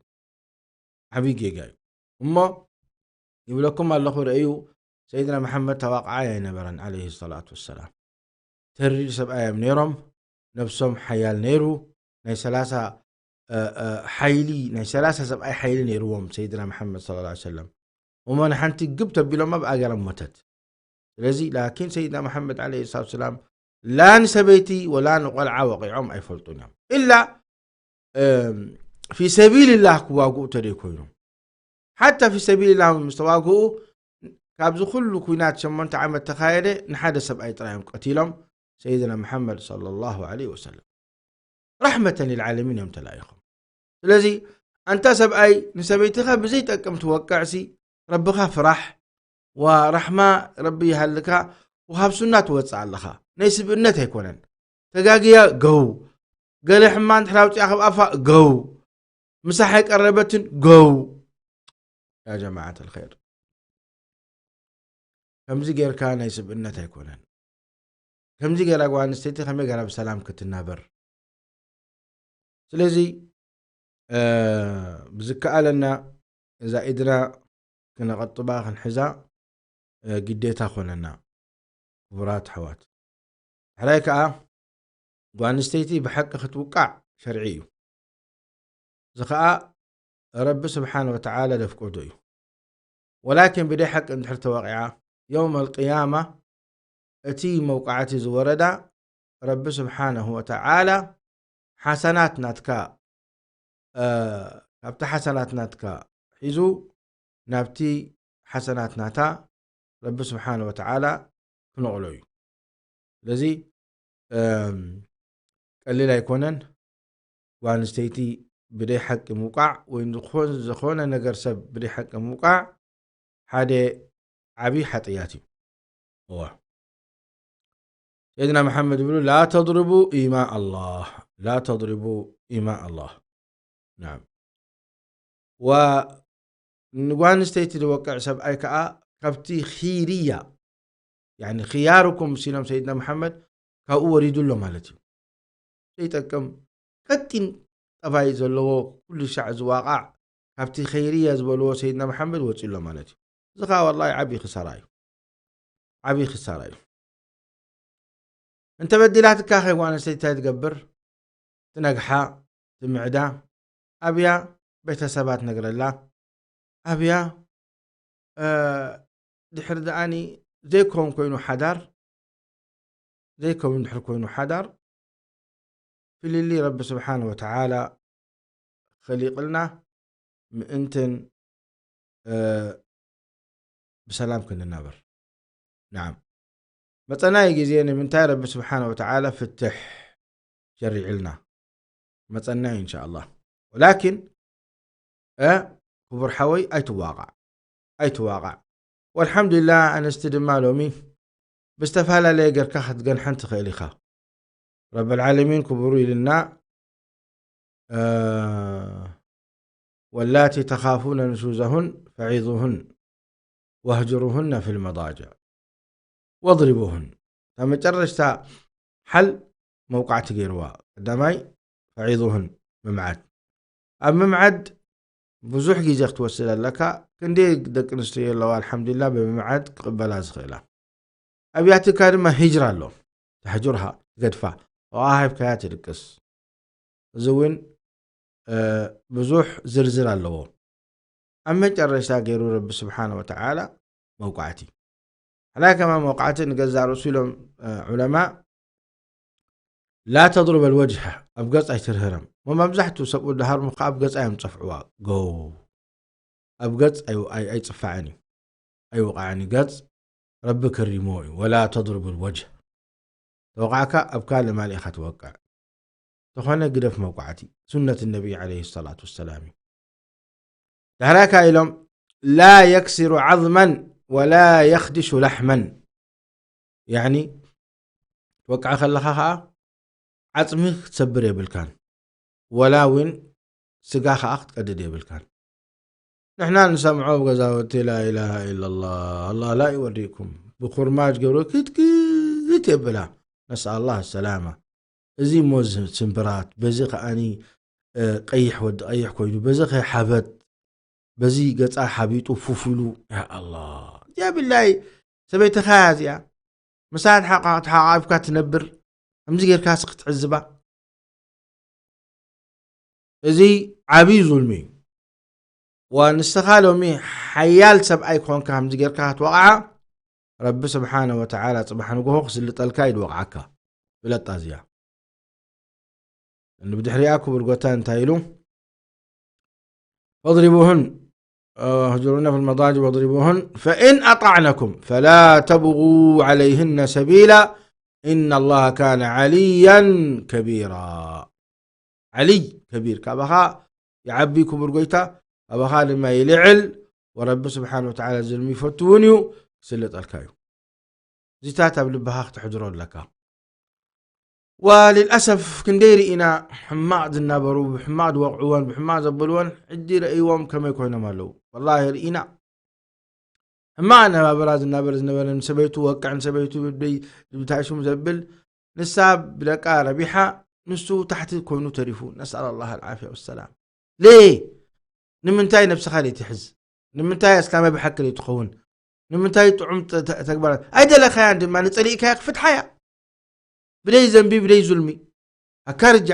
ዓብዪ ጌጋ እዩ። እሞ ይብለኩም ኣለኹ፣ ርእዩ፣ ሰይድና መሓመድ ተዋቃዓይ ኣይነበረን፣ ዓለይሂ ሰላቱ ወሰላም። ተሪር ሰብኣይ እዮም ነይሮም። ነብሶም ሓያል ነይሩ። ናይ ሰላሳ፣ እ፣ እ፣ ሓይሊ፣ ናይ ሰላሳ ሰብኣይ ሓይሊ ነይርዎም ሰይድና መሓመድ ሰለላሁ ዐለይሂ ወሰለም። እሞ ንሓንቲ ግብ ተቢሎም ኣብ ኣገራ ሞተት። ስለዚ ላኪን ሰይድና መሓመድ ዓለይሂ ሰላቱ ወሰላም ላ ንሰበይቲ ወላ ንቆልዓ ወቂዖም ኣይፈልጡን እዮም። ኢላ፣ እም፣ ፊ ሰቢልላህ ክዋግኡ ተደይ ኮይኖም። ሓታ ፊ ሰቢልላህ ምስ ተዋግኡ፣ ካብዚ ኩሉ ኩናት ሸሞንተ ዓመት ተኻየደ፣ ንሓደ ሰብኣይ ጥራይ እዮም ቀቲሎም፣ ሰይድና መሓመድ ሰለላሁ ዐለይሂ ወሰለም። ረሕመተን ልልዓለሚን እዮም ተላኢኾም። ስለዚ ኣንታ ሰብኣይ ንሰበይትኻ ብዘይጠቅም ትወቅዕሲ፣ ረብኻ ፍራሕ፣ ወራሕማ ረቢ ይሃልካ፣ ወሃብ ሱና ትወፅእ ኣለኻ። ናይ ስብእነት ኣይኮነን። ተጋግያ ገው፣ ገለ ሕማ እንድሕር ኣውፅኣ ካብ ኣፋ ገው፣ ምሳሕ ኣይቀረበትን ገው። ያ ጀማዓት ኣልኸይር፣ ከምዚ ጌርካ ናይ ስብእነት ኣይኮነን። ከምዚ ጌራ ጓል ኣንስተይቲ ከመይ ጌራ ብሰላም ክትናበር? ስለዚ፣ እ፣ ብዝከኣለና እዛ ኢድና ክነቐጥባ ክንሕዛ፣ እ፣ ግዴታ ኮነና። ክቡራት ኣሕዋት፣ ሕራይ ከኣ ጓል ኣንስተይቲ ብሓቂ ክትውቃዕ ሸርዒ እዩ። እዚ ከኣ ረቢ ስብሓነ ወተዓላ ዘፍቀዶ እዩ። ወላኪን ብደይ ሓቂ እንድሕር ተወቂዓ፣ የውም ኣልቅያማ እቲ መውቃዕቲ ዝወረዳ ረቢ ስብሓነሁ ወተዓላ ሓሰናት ናትካ፣ እ፣ ካብቲ ሓሰናት ናትካ ሒዙ ናብቲ ሓሰናት ናታ ረቢ ስብሓነ ወተዓላ ክነቕሎ እዩ። ስለዚ፣ እም፣ ቀሊል ኣይኮነን። ጓል ኣንስተይቲ ብደይ ሓቂ ምውቃዕ ወይ ዝኾን-፣ ዝኾነ ነገር ሰብ ብደይ ሓቂ ምውቃዕ ሓደ ዓብዪ ሓጥያት እዩ። እዋ። ሰይድና መሓመድ ይብሉ፣ "ላ ተድሪቡ ኢማ ኣላህ፣ ላ ተድሪቡ ኢማ ኣላህ." ናም። ወ-፣ ንጓል ኣንስተይቲ ዝወቅዕ ሰብኣይ ከኣ ካብቲ ኺርያ፣ ያኒ ኽያሩኩም ሲሎም ሰይድና መሓመድ ካብኡ ወሪዱ ኣሎ ማለት እዩ። ዘይጠቅም ቀጢን ጠባይ ዘለዎ ኩሉ ሻዕ ዝዋቃዕ ካብቲ ኸይርያ ዝበልዎ ሰይድና መሓመድ ወፂኡ ኣሎ ማለት እዩ። እዚ ከዓ ወላሂ ዓብዪ ክሳራ እዩ። ዓብዪ ክሳራ እዩ። እንተበዲላትካ ከ ጓል ኣንስተይቲ እንታይ ትገብር? ትነግሓ፣ ትምዕዳ፣ ኣብያ ቤተሰባ ትነግረላ፣ ኣብያ፣ እ፣ ድሕሪ ደኣኒ ዘይከውን ኮይኑ ሓዳር፣ ዘይከውን ድሕሪ ኮይኑ ሓዳር፣ ፍልልይ ረቢ ስብሓነ ወተዓላ ኸሊቕልና ምእንትን፣ እ፣ ብሰላም ክንናበር። ናዓም። መጸናይ ግዜ ንምንታይ ረቢ ስብሓነ ወተዓላ ፍትሕ ሸሪዕልና? መጸናይ እንሻ ኣላህ። ወላኪን፣ እ፣ ክቡር ሓወይ ኣይትዋቓዕ፣ ኣይትዋቓዕ። ወልሓምዱሊላህ ኣንስቲ ድማ ሎሚ ብዝተፈላለየ ገርካ ክትገንሐን ትኽእል ኢኻ። ረብል ዓለሚን ክቡሩ ኢልና፣ እ፣ ወላቲ ተኻፉነ ንሹዘሁን ፈዒዙሁን ወህጅሩሁነ ፊል መዳጅዕ ወድሪቡሁን። እታ መጨረሽታ ሓል መውቃዕቲ ገይርዋ። ቀዳማይ ፈዒዙሁን፣ ምምዓድ። ኣብ ምምዓድ ብዙሕ ግዜ ክትወስድ ኣለካ። ክንደይ ደቂ ኣንስትዮ ኣለዋ ኣልሓምዱሊላህ ብምምዓድ ክቕበላ ዝኽእላ። ኣብያትካ ድማ ሂጅራ ኣሎ። ተሕጁርሃ፣ ትገድፋ። ኣብኣ ሃብካያ ትድቅስ። እዚ እውን፣ እ፣ ብዙሕ ዝርዝር ኣለዎ። ኣብ መጨረሽታ ገይሩ ረቢ ስብሓነ ወተዓላ መውቃዕቲ። ሕራይ ከማን መውቃዕቲ ንገዛእ ርእሱ ኢሎም፣ እ፣ ዑለማ፣ ላ ተድሩበል ወጅሃ፣ ኣብ ገጽ ኣይትርህረም። እሞ መብዛሕትኡ ሰብኡ ድሃርሙ ከኣ ኣብ ገጽ እዮም ዝጸፍዕዋ። ጎው። ኣብ ገጽ ኣይ-፣ ኣይ-፣ ኣይጽፋዕን እዩ። ኣይወቃዕን እዩ ገጽ። ረቢ ክሪሞ እዩ። ወላ ተድርቡ ልወጅህ። ተወቃዕካ ኣብ ካልእ ማል ኢኻ ትወቅዕ። ተኾነ ግደፍ መውቃዕቲ። ሱነት ነቢይ ዓለይሂ ሰላቱ ወሰላም እዩ። ዳሕራካ ኢሎም ላ የክሲሩ ዓዝመን ወላ የኽድሹ ላሕመን። ያኒ ትወቅዕ ከለኻ ኸዓ ዓጽሚ ክትሰብር የብልካን፣ ወላ እውን ስጋ ኸዓ ክትቀድድ የብልካን። ንሕና ንሰምዖ ኣብ ገዛውቲ ላ ኢላሃ ኢላላህ ኣላህ ላ ይወሪኩም ብኩርማጅ ገብረ ክትክት የብላ። ነስኣላህ ሰላማ። እዚ እሞ ዝ- ስምብራት፣ በዚ ከዓኒ እ፣ ቀይሕ ወዲ ቀይሕ ኮይኑ፣ በዚ ከይሓበት፣ በዚ ገጻ ሓቢጡ ፉፍ ኢሉ፣ ያ ኣላህ። እዚኣ ብላይ ሰበይትኻ እያ እዚኣ። ምሳ ተሓቃ- ተሓቃፊካ ትነብር፣ ከምዚ ጌርካ ሲ ክትዕዝባ። እዚ ዓብዪ ዙልሚ እዩ። ወንስኻ ሎሚ ሓያል ሰብኣይ ኮንካ ከምዚ ጌርካ ክትወቕዓ፣ ረቢ ስብሓነ ወተዓላ ጽባሕ ንግሆ ክስልጠልካ እዩ ዝወቕዓካ። ፍለጣ እዚኣ። ብድሕሪኣ ክቡር ጎታ እንታይ ኢሉ? فاضربوهن، آه، واهجروهن في المضاجع واضربوهن، فإن أطعنكم فلا تبغوا عليهن سبيلا، إن الله كان عليا كبيرا. ዓሊይ ከቢር፣ ካባኻ ይዓቢ ክቡር ጎይታ፣ ካባኻ ድማ ይልዕል፣ ወረቢ ስብሓን ወተዓላ ዝልሚ ይፈቱ እውን እዩ፣ ክስልጠልካ እዩ። እዚታት ኣብ ልብኻ ክትሕድሮ ኣለካ። ወልልኣሰፍ ክንደይ ርኢና፣ ሕማቕ ዝናበሩ፣ ብሕማቕ ዝወቕዕወን፣ ብሕማቕ ዘበልወን፣ ሕጂ ረእይዎም ከመይ ኮይኖም ኣለዉ። ወላሂ ርኢና። ሕማቕ ኣነባብራ ዝናበር ዝነበረ፣ ንሰበይቱ ወቅዕ፣ ንሰበይቱ ደይ-፣ ብታይ ሽሙ ዘብል፣ ንሳ ብደቃ ረቢሓ፣ ንሱ ታሕቲ ኮይኑ ተሪፉ። ነስኣል ኣላህ ኣልዓፍያ ወሰላም። ሌ? ንምንታይ ነብስኻ ዘይትሕዝ? ንምንታይ ኣስላማይ ብሓቂ ዘይትኸውን? ንምንታይ ጥዑም ተ-፣ ተ-፣ ተግባራት? ኣይደለኻያን ድማ፣ ንጸሊእካያ ክፍትሓያ። ብለይ ዘንቢ፣ ብለይ ዙልሚ። ኣካርጃ።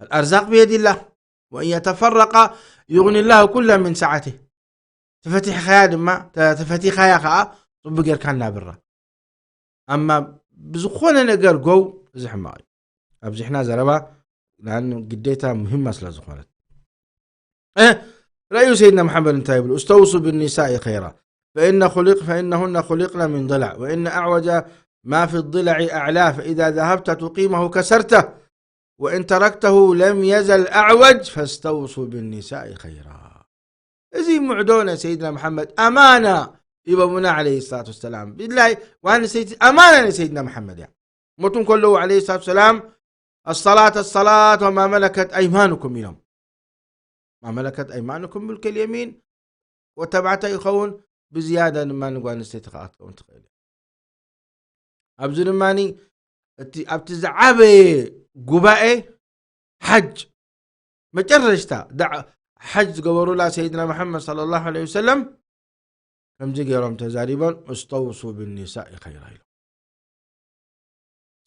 الأرزاق بيد الله، وإن يتفرقا يغن الله كلا من سعته. ተፈቲሕኻያ ድማ፣ ተ-፣ ተፈቲኻያ ኸዓ፣ ጽቡቅ ጌርካ እናብራ። ኣማ ብዝኾነ ነገር ጎው፣ እዚ ሕማቕ እዩ። ኣብዚሕና ዘረባ፣ ንኣን ግዴታ ሙሂማ ስለ ዝኾነት። እ፣ ረእዩ ሰይድና መሓመድ እንታይ ይብሉ? استوصوا بالنساء خيرا، فإن خلق-، فإنهن خلقن من ضلع، وإن أعوج ما في الضلع أعلاه، فإذا ذهبت تقيمه كسرته، وإن تركته لم يزل أعوج، فاستوصوا بالنساء خيرا. እዚ ምዕዶ ናይ ሰይድና መሓመድ ኣማና ይበሙና ዓለይሂ ሰላቱ ወሰላም። ብላይ ዋን ሰይድ-፣ ኣማና ናይ ሰይድና መሓመድ እያ። ሞቱ እንከለዉ ዓለይሂ ሰላቱ ወሰላም፣ الصلاة الصلاة وما ملكت أيمانكم ኢሎም። ما ملكت أيمانكم ملك اليمين ወተባዕታይ ይኸውን፣ ብዝያዳ ድማ ንጓል ኣንስተይቲ ከዓ ክትከውን ትኽእል እያ። ኣብዚ ድማ እቲ ኣብቲ ዝዓበየ ጉባኤ ሓጅ መጨረሽታ ዳዕ-፣ ሓጅ ዝገበሩላ ሰይድና መሓመድ ሰለላሁ ዐለይሂ ወሰለም ከምዚ ገይሮም ተዛሪቦም፣ استوصوا بالنساء خيرا ኢሎም።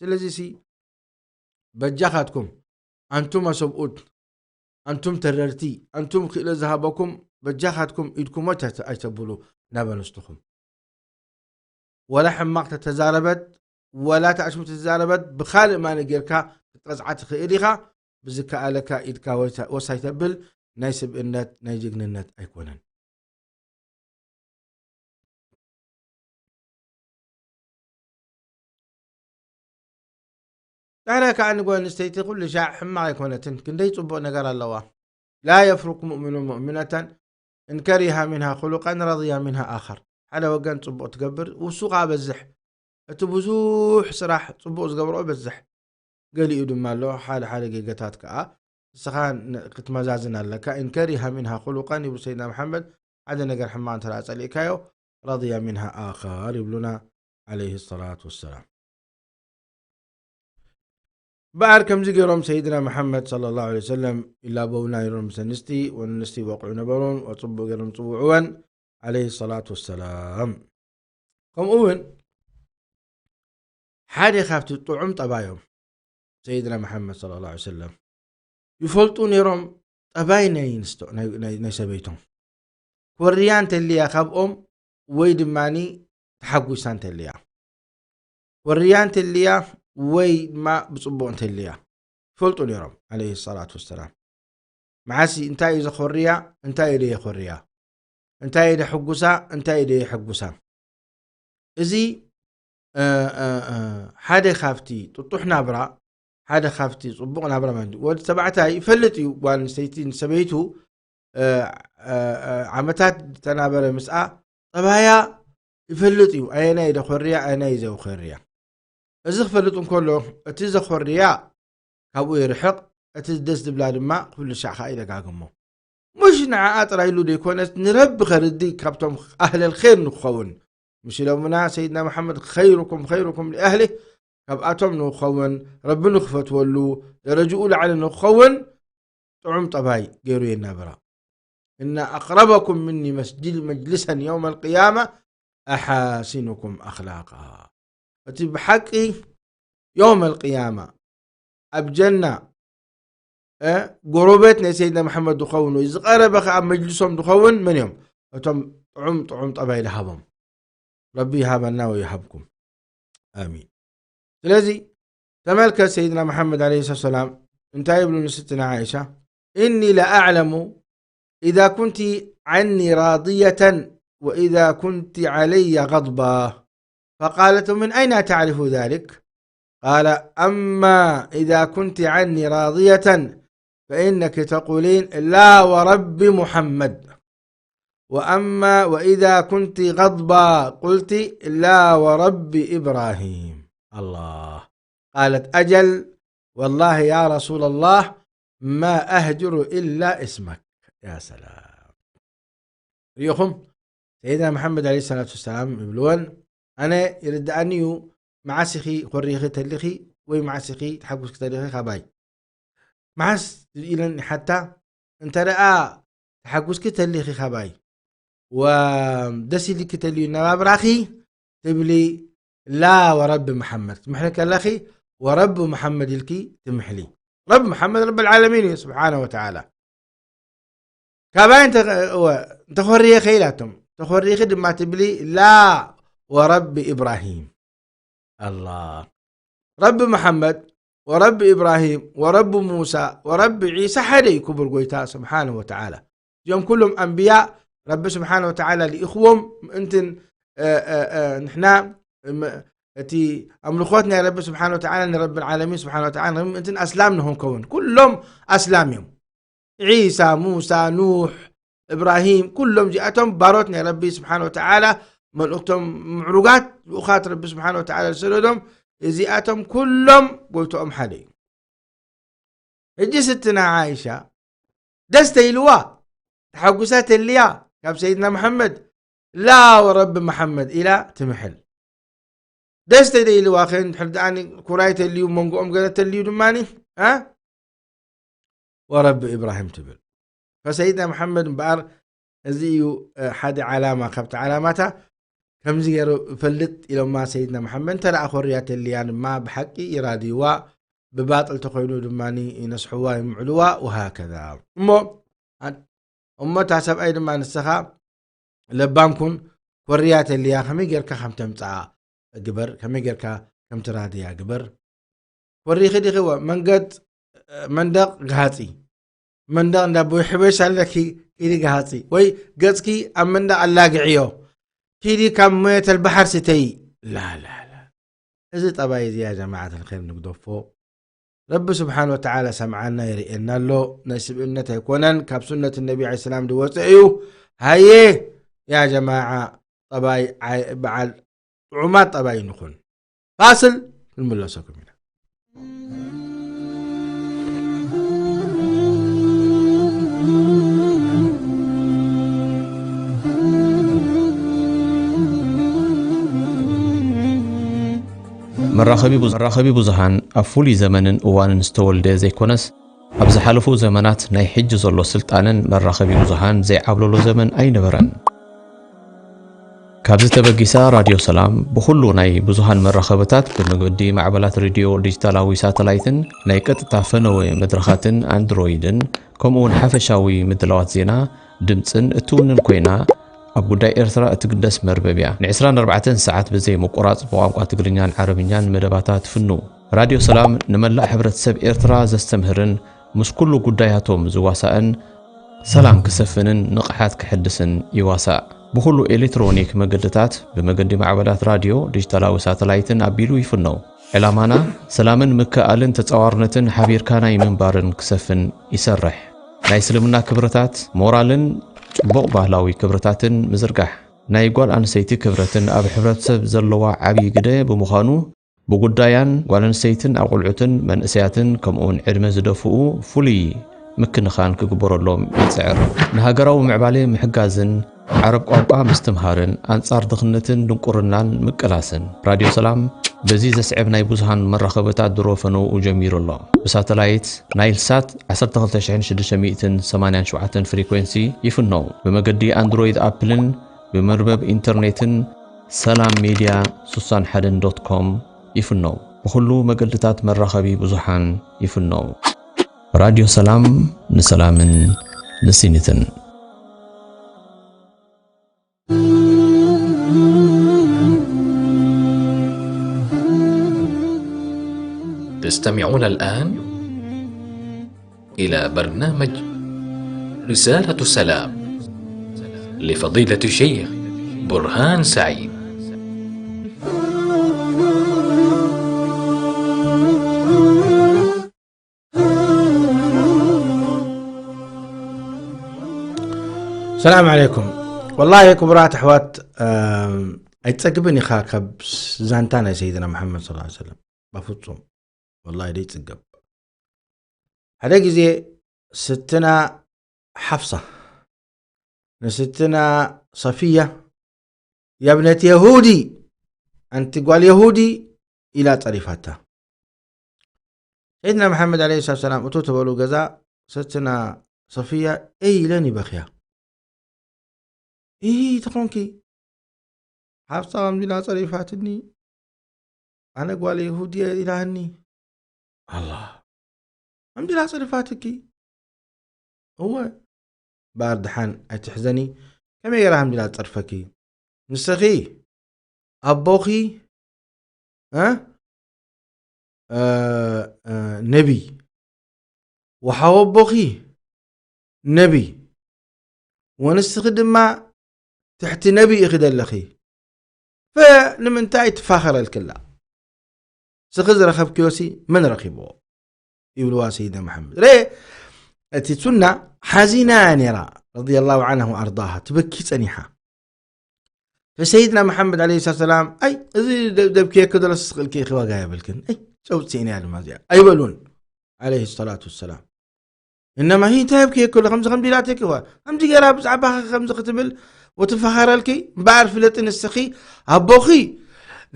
ስለዚ ሲ በጃኻትኩም ኣንቱም ኣሰብኡት፣ ኣንቱም ተረርቲ፣ ኣንቱም ክእለት ዝሃበኩም በጃኻትኩም ኢድኩም ኣይተ-፣ ኣይተብሉ ናብ ኣንስትኹም። ወላ ሕማቕ ተተዛረበት፣ ወላ ተኣሽሙ ተተዛረበት፣ ብኻልእ ማነ ጌርካ ክትቀጽዓ ትኽእል ኢኻ። ብዝከኣለካ ኢድካ ወሳ-፣ ወሳይ ተብል ናይ ስብእነት፣ ናይ ጅግንነት ኣይኮነን። ዳሕረ ከኣ ንጓል ኣንስተይቲ ኩሉ ሻዕ ሕማቕ ኣይኮነትን፣ ክንደይ ጽቡቕ ነገር ኣለዋ። لا يفرق مؤمن مؤمنة إن كره منها خلقا رضي منها آخر። ሓደ ወገን ጽቡቕ ትገብር፣ ውሱ ከኣ በዝሕ። እቲ ብዙሕ ስራሕ ጽቡቕ ዝገብሮ በዝሕ። ገሊኡ ድማ ኣሎ፣ ሓደ ሓደ ጌጋታት ከኣ ንስኻ ን-፣ ክትመዛዝን ኣለካ። إن كره منها خلقا ይብሉ ሰይድና መሓመድ፣ ሓደ ነገር ሕማቕ እንተ ደኣ ጸሊእካዮ፣ رضي منها آخر ይብሉና ዓለይሂ ሰላቱ ወሰላም። በኣር ከምዚ ገይሮም ሰይድና መሓመድ ሰለላሁ ዐለይሂ ወሰለም ይላበውና ነይሮም ምስ ኣንስቲ፣ ወንስቲ ይወቕዑ ነበሩን፣ ወጽቡቕ ገይሮም ጽውዕወን፣ ዓለይሂ ሰላቱ ወሰላም። ከምኡ እውን ሓደ ካብቲ ጥዑም ጠባዮም ሰይድና መሓመድ ሰለላሁ ዐለይሂ ወሰለም ይፈልጡ ነይሮም፣ ጠባይ ናይ ኣንስቶ-፣ ናይ፣ ናይ፣ ናይ ሰበይቶም። ኮርያ እንተልያ ካብኦም ወይ ድማኒ ተሓጒሳ እንተልያ። ኮርያ እንተልያ ወይ ድማ ብጽቡቕ እንተልያ። ይፈልጡ ነይሮም፣ ዓለይሂ ሰላቱ ወሰላም። መዓሲ እንታይ እዩ ዘኾርያ፣ እንታይ እዩ ደየኾርያ፣ እንታይ እዩ ደሕጉሳ፣ እንታይ እዩ ደየሕጉሳ። እዚ ሓደ ካብቲ ጥጡሕ ናብራ፣ ሓደ ካብቲ ጽቡቕ ናብራ ማለት እዩ። ወዲ ተባዕታይ ይፈልጥ እዩ፣ ጓል ኣንስተይቲ ንሰበይቱ ዓመታት ዝተናበረ ምስኣ ጠባያ ይፈልጥ እዩ፣ ኣየናይ ዘኾርያ ኣየናይ ዘውኸርያ። እዚ ክፈልጥ እንከሎ እቲ ዘኾርያ ካብኡ ይርሕቕ፣ እቲ ደስ ዝብላ ድማ ኩሉ ሻዕ ከዓ ይደጋግሞ። ሙሽ ንዓኣ ጥራይ ኢሉ ዘይኮነስ ንረቢ ከርዲ ካብቶም ኣህለል ኼር ንክኸውን። ምሽ ኢሎምና ሰይድና መሓመድ ኸይሩኩም ኸይሩኩም ሊኣህሊ፣ ካብኣቶም ንክኸውን፣ ረቢ ንክፈትወሉ፣ ደረጅኡ ላዕሊ ንክኸውን ጥዑም ጠባይ ገይሩ የናብራ። እና ኣቅረበኩም ምኒ መስጅድ መጅልሰን የውመ ልቅያማ ኣሓሲኑኩም ኣኽላቃ። እቲ ብሓቂ የውመ ልቅያማ ኣብ ጀና ጎረቤት ናይ ሰይድና መሓመድ ዝኸውን ወይ ዝቐረበ ከኣ መጅልሶም ዝኸውን መን እዮም? እቶም ጥዑም ጥዑም ጠባይ ዝሃቦም። ረቢ ይሃበና ወይሃብኩም። ኣሚን። ስለዚ ተመልከት ሰይድና መሓመድ ዓለይሂ ሰላም እንታይ ይብሉ ንስትና ዓይሻ? እኒ ለኣዕለሙ ኢዛ ኩንቲ ዓኒ ራድየተን ወኢዛ ኩንቲ ዓለየ ገድባ። ፈቃለት ምን ኣይና ተዕሪፉ ዛሊክ? ቃለ ኣማ ኢዛ ኩንቲ ዓኒ ራድየተን ፈኢነኪ ተቁሊን ላ ወረቢ ሙሐመድ። وأما وإذا كنت غضبا قلت لا ورب إبراهيم. الله. قالت أجل والله يا رسول الله ما أهجر إلا اسمك. يا سلام. ريخم سيدنا محمد عليه الصلاة والسلام يبلون أنا يرد أن يو معسخي خريخي تلخي وي معسخي تحقوس تلخي خباي. መዓስ ኢለን ሓታ እንተ ደኣ ተሓጉስኪ ተሊኺ ካባይ ወደስ ኢልኪ ተልዩ ነባብራኺ ትብሊ ላ ወረቢ መሓመድ ትምሕሊ ከለኺ ወረቢ መሓመድ ኢልኪ ትምሕሊ። ረቢ መሓመድ ረቢ ልዓለሚን እዩ ስብሓነ ወተዓላ። ካባይ እንተኸርየ ከኢላቶም ተኸሪኺ ድማ ትብሊ ላ ወረቢ ኢብራሂም ኣላ ረቢ መሓመድ ወረቢ ኢብራሂም ወረቢ ሙሳ ወረቢ ዒሳ ሓደ እዩ ክቡር ጎይታ ስብሓነ ወተዓላ። እዚኦም ኩሎም ኣንብያ ረቢ ስብሓነ ወተዓላ ልኢኽዎም ምእንትን ንሕና እቲ ኣምልኾት ናይ ረቢ ስብሓነ ወተዓላ ንረቢ ዓለሚን ስብሓነ ወተዓላ ምእንትን ኣስላም ንኽንከውን ኩሎም ኣስላም እዮም። ዒሳ፣ ሙሳ፣ ኑሕ፣ እብራሂም ኩሎም እዚኣቶም ባሮት ናይ ረቢ ስብሓን ወተዓላ መልእኽቶም ምዕሩጋት ልኡኻት ረቢ ስብሓን ወተዓላ ዝሰደዶም እዚኣቶም ኩሎም ጎይቶኦም ሓደ እዩ። ሕጂ ስትና ዓይሻ ደስ ተይልዋ ተሓጉሳ ተልያ ካብ ሰይድና መሓመድ ላ ወረቢ መሓመድ ኢላ ትምሕል። ደስ ተደይልዋ ኸን ድሕር ደኣኒ ኩራይ ተልዩ መንጎኦም ገለ ተልዩ ድማኒ እ ወረቢ ኢብራሂም ትብል። ፈሰይድና መሓመድ እምበኣር እዚ እዩ ሓደ ዓላማ ካብቲ ዓላማታ ከምዚ ገይሩ ፈልጥ ኢሎማ ሰይድና መሓመድ እንተ ደኣ ኮርያ ተልያ ድማ ብሓቂ ይራድይዋ ብባጥል ተኮይኑ ድማ ይነስሕዋ ይምዕልዋ ወሃከዛ እሞ እሞ እታ ሰብኣይ ድማ ንስኻ ለባም ኩን ኮርያ ተልያ ከመይ ጌርካ ከም ተምፅኣ ግበር ከመይ ጌርካ ከም ትራድያ ግበር። ኮሪኺ ዲኺ ወ መንገድ መንደቕ ግሃፂ መንደቕ እንዳ ቦይ ሕበሽ ኣለኪ ኪዲ ግሃፂ ወይ ገፅኪ ኣብ መንደቕ ኣላግዕዮ ኪዲ ካብ ሞየት ኣልባሕር ስተይ ላላላ እዚ ጠባይ እዚ ያ ጀማዓት ኣልኸይር ንግደፎ። ረቢ ስብሓን ወተዓላ ሰምዓና ይርእየና ኣሎ። ናይ ስብእነት ኣይኮነን ካብ ሱነት ነቢ ዐለይሂ ሰላም ዝወፀ እዩ። ሃየ ያ ጀማዓ ጠባይ በዓል ጥዑማት ጠባይ ንኹን። ፋስል ክንምለሰኩም ኢና። መራኸቢ ብዙ- መራኸቢ ብዙሃን ኣብ ፍሉይ ዘመንን እዋንን ዝተወልደ ዘይኮነስ ኣብ ዝሓለፉ ዘመናት ናይ ሕጂ ዘሎ ስልጣነን መራኸቢ ብዙሃን ዘይዓብለሎ ዘመን ኣይነበረን። ካብዚ ተበጊሳ ራድዮ ሰላም ብኹሉ ናይ ብዙሃን መራኸብታት ብምግዲ ማዕበላት ሬድዮ ዲጂታላዊ ሳተላይትን ናይ ቀጥታ ፈነወ መድረኻትን ኣንድሮይድን ከምኡ እውን ሓፈሻዊ ምድላዋት ዜና ድምፅን እትውንን ኮይና ኣብ ጉዳይ ኤርትራ እትግደስ መርበብ እያ። ን24 ሰዓት ብዘይ ምቁራፅ ብቋንቋ ትግርኛን ዓረብኛን መደባታ ትፍኑ። ራድዮ ሰላም ንመላእ ሕብረተሰብ ኤርትራ ዘስተምህርን ምስ ኩሉ ጉዳያቶም ዝዋሳእን ሰላም ክሰፍንን ንቕሓት ክሕድስን ይዋሳእ። ብኹሉ ኤሌክትሮኒክ መገድታት፣ ብመገዲ ማዕበላት ራድዮ፣ ዲጂታላዊ ሳተላይትን ኣቢሉ ይፍነው። ዕላማና፣ ሰላምን ምክእኣልን ተጻዋርነትን ሓቢርካ ናይ ምንባርን ክሰፍን ይሰርሕ። ናይ እስልምና ክብርታት፣ ሞራልን ጽቡቕ ባህላዊ ክብርታትን ምዝርጋሕ። ናይ ጓል ኣንስተይቲ ክብረትን ኣብ ሕብረተሰብ ዘለዋ ዓብዪ ግደ ብምዃኑ፣ ብጉዳያን ጓል ኣንስተይትን ኣቑልዑትን መንእሰያትን ከምኡውን ዕድመ ዝደፍኡ ፍሉይ ምክንኻን ክግበረሎም ይጽዕር። ንሃገራዊ ምዕባሌ ምሕጋዝን ዓረብ ቋንቋ ምስትምሃርን ኣንጻር ድኽነትን ድንቁርናን ምቅላስን። ራድዮ ሰላም በዚ ዘስዕብ ናይ ብዙሃን መራኸብታት ድሮ ፈነውኡ ጀሚሩ ኣሎ። ብሳተላይት ናይል ሳት ዓሰርተ ክልተ ሽሕን ሽዱሽተ ሚእትን ሰማንያን ሸውዓተን ፍሪኮንሲ ይፍነው። ብመገዲ ኣንድሮይድ ኣፕልን ብመርበብ ኢንተርኔትን ሰላም ሜድያ ስሳን ሓደን ዶት ኮም ይፍነው። ብኹሉ መገድታት መራኸቢ ብዙሓን ይፍነው። ራድዮ ሰላም ንሰላምን ንሲኒትን። تستمعون الآن إلى برنامج رسالة سلام لفضيلة الشيخ برهان سعيد. ሰላም ዓለይኩም። ወላሂ ክቡራት ኣሕዋት፣ ኣይትጸግብን ኢኻ ካብ ዛንታ ናይ ሰይድና መሓመድ ሰለላሁ ዐለይሂ ወሰለም። በፍጹም ወላሂ ደይጽገብ። ሓደ ግዜ ስትና ሓፍሳ ንስትና ሰፊያ፣ "ያ ብነት የሁዲ፣ ኣንቲ ጓል የሁዲ" ኢላ ጸሪፋታ። ሰይድና መሓመድ ዓለይሂ ሰላቱ ሰላም እቶ ተበሉ ገዛ፣ ሰትና ሰፊያ እይ ኢለን ይበኽያ። "እይ ተኾንኪ፣ ሓፍሳ ከምዚ ኢላ ጸሪፋትኒ፣ ኣነ ጓል የሁዲ እየ ኢላኒ። ኣላ፣ ከምዚ ኢላ ጸሪፋትኪ?" "እወ፣ እምበኣር ደሓን ኣይትሕዘኒ፣ ከመይ ገይራ ከምዚ ኢላ ትጸርፈኪ? ንስኺ ኣቦኺ፣ እ፣ እ፣ እ፣ ነቢይ፣ ወሓወቦኺ ነቢይ፣ ወንስኺ ድማ ትሕቲ ነቢይ ኢኺ ዘለኺ። ፈ ንምንታይ ትፋኸረልክላ? ስኺ ዝረኸብክዮሲ መን ረኺብዎ?" ይብልዋ ሰይድና መሓመድ። ርኤ፣ እቲ ሱና ሓዚና እያ ነይራ፣ ረዲየላሁ ዓንሃ ወኣርዳሃ፣ ትበኪ ጸኒሓ። ፈሰይድና መሓመድ ዓለይሂ ሰላቱ ሰላም፣ "ኣይ፣ እዚ ደ-፣ ደብክየኪ ዘሎ ስስቕልኪ ኢኺ፣ ዋጋ የብልክን። ኣይ፣ ጨውጽ ስኢነ እያ ድማ እዚኣ" ኣይበሉን፣ ዓለይሂ ሰላቱ ወሰላም። እነማ፣ "ሂ፣ እንታይ የብክየኪ ኣሎ? ከምዚ ከምዚ ኢላትኪ እኮ፣ ከምዚ ገይራ ብዛዕባኺ ከምዚ ክትብል ወትፈኸረልኪ፣ እምበኣር ፍለጢ ንስኺ ኣቦኺ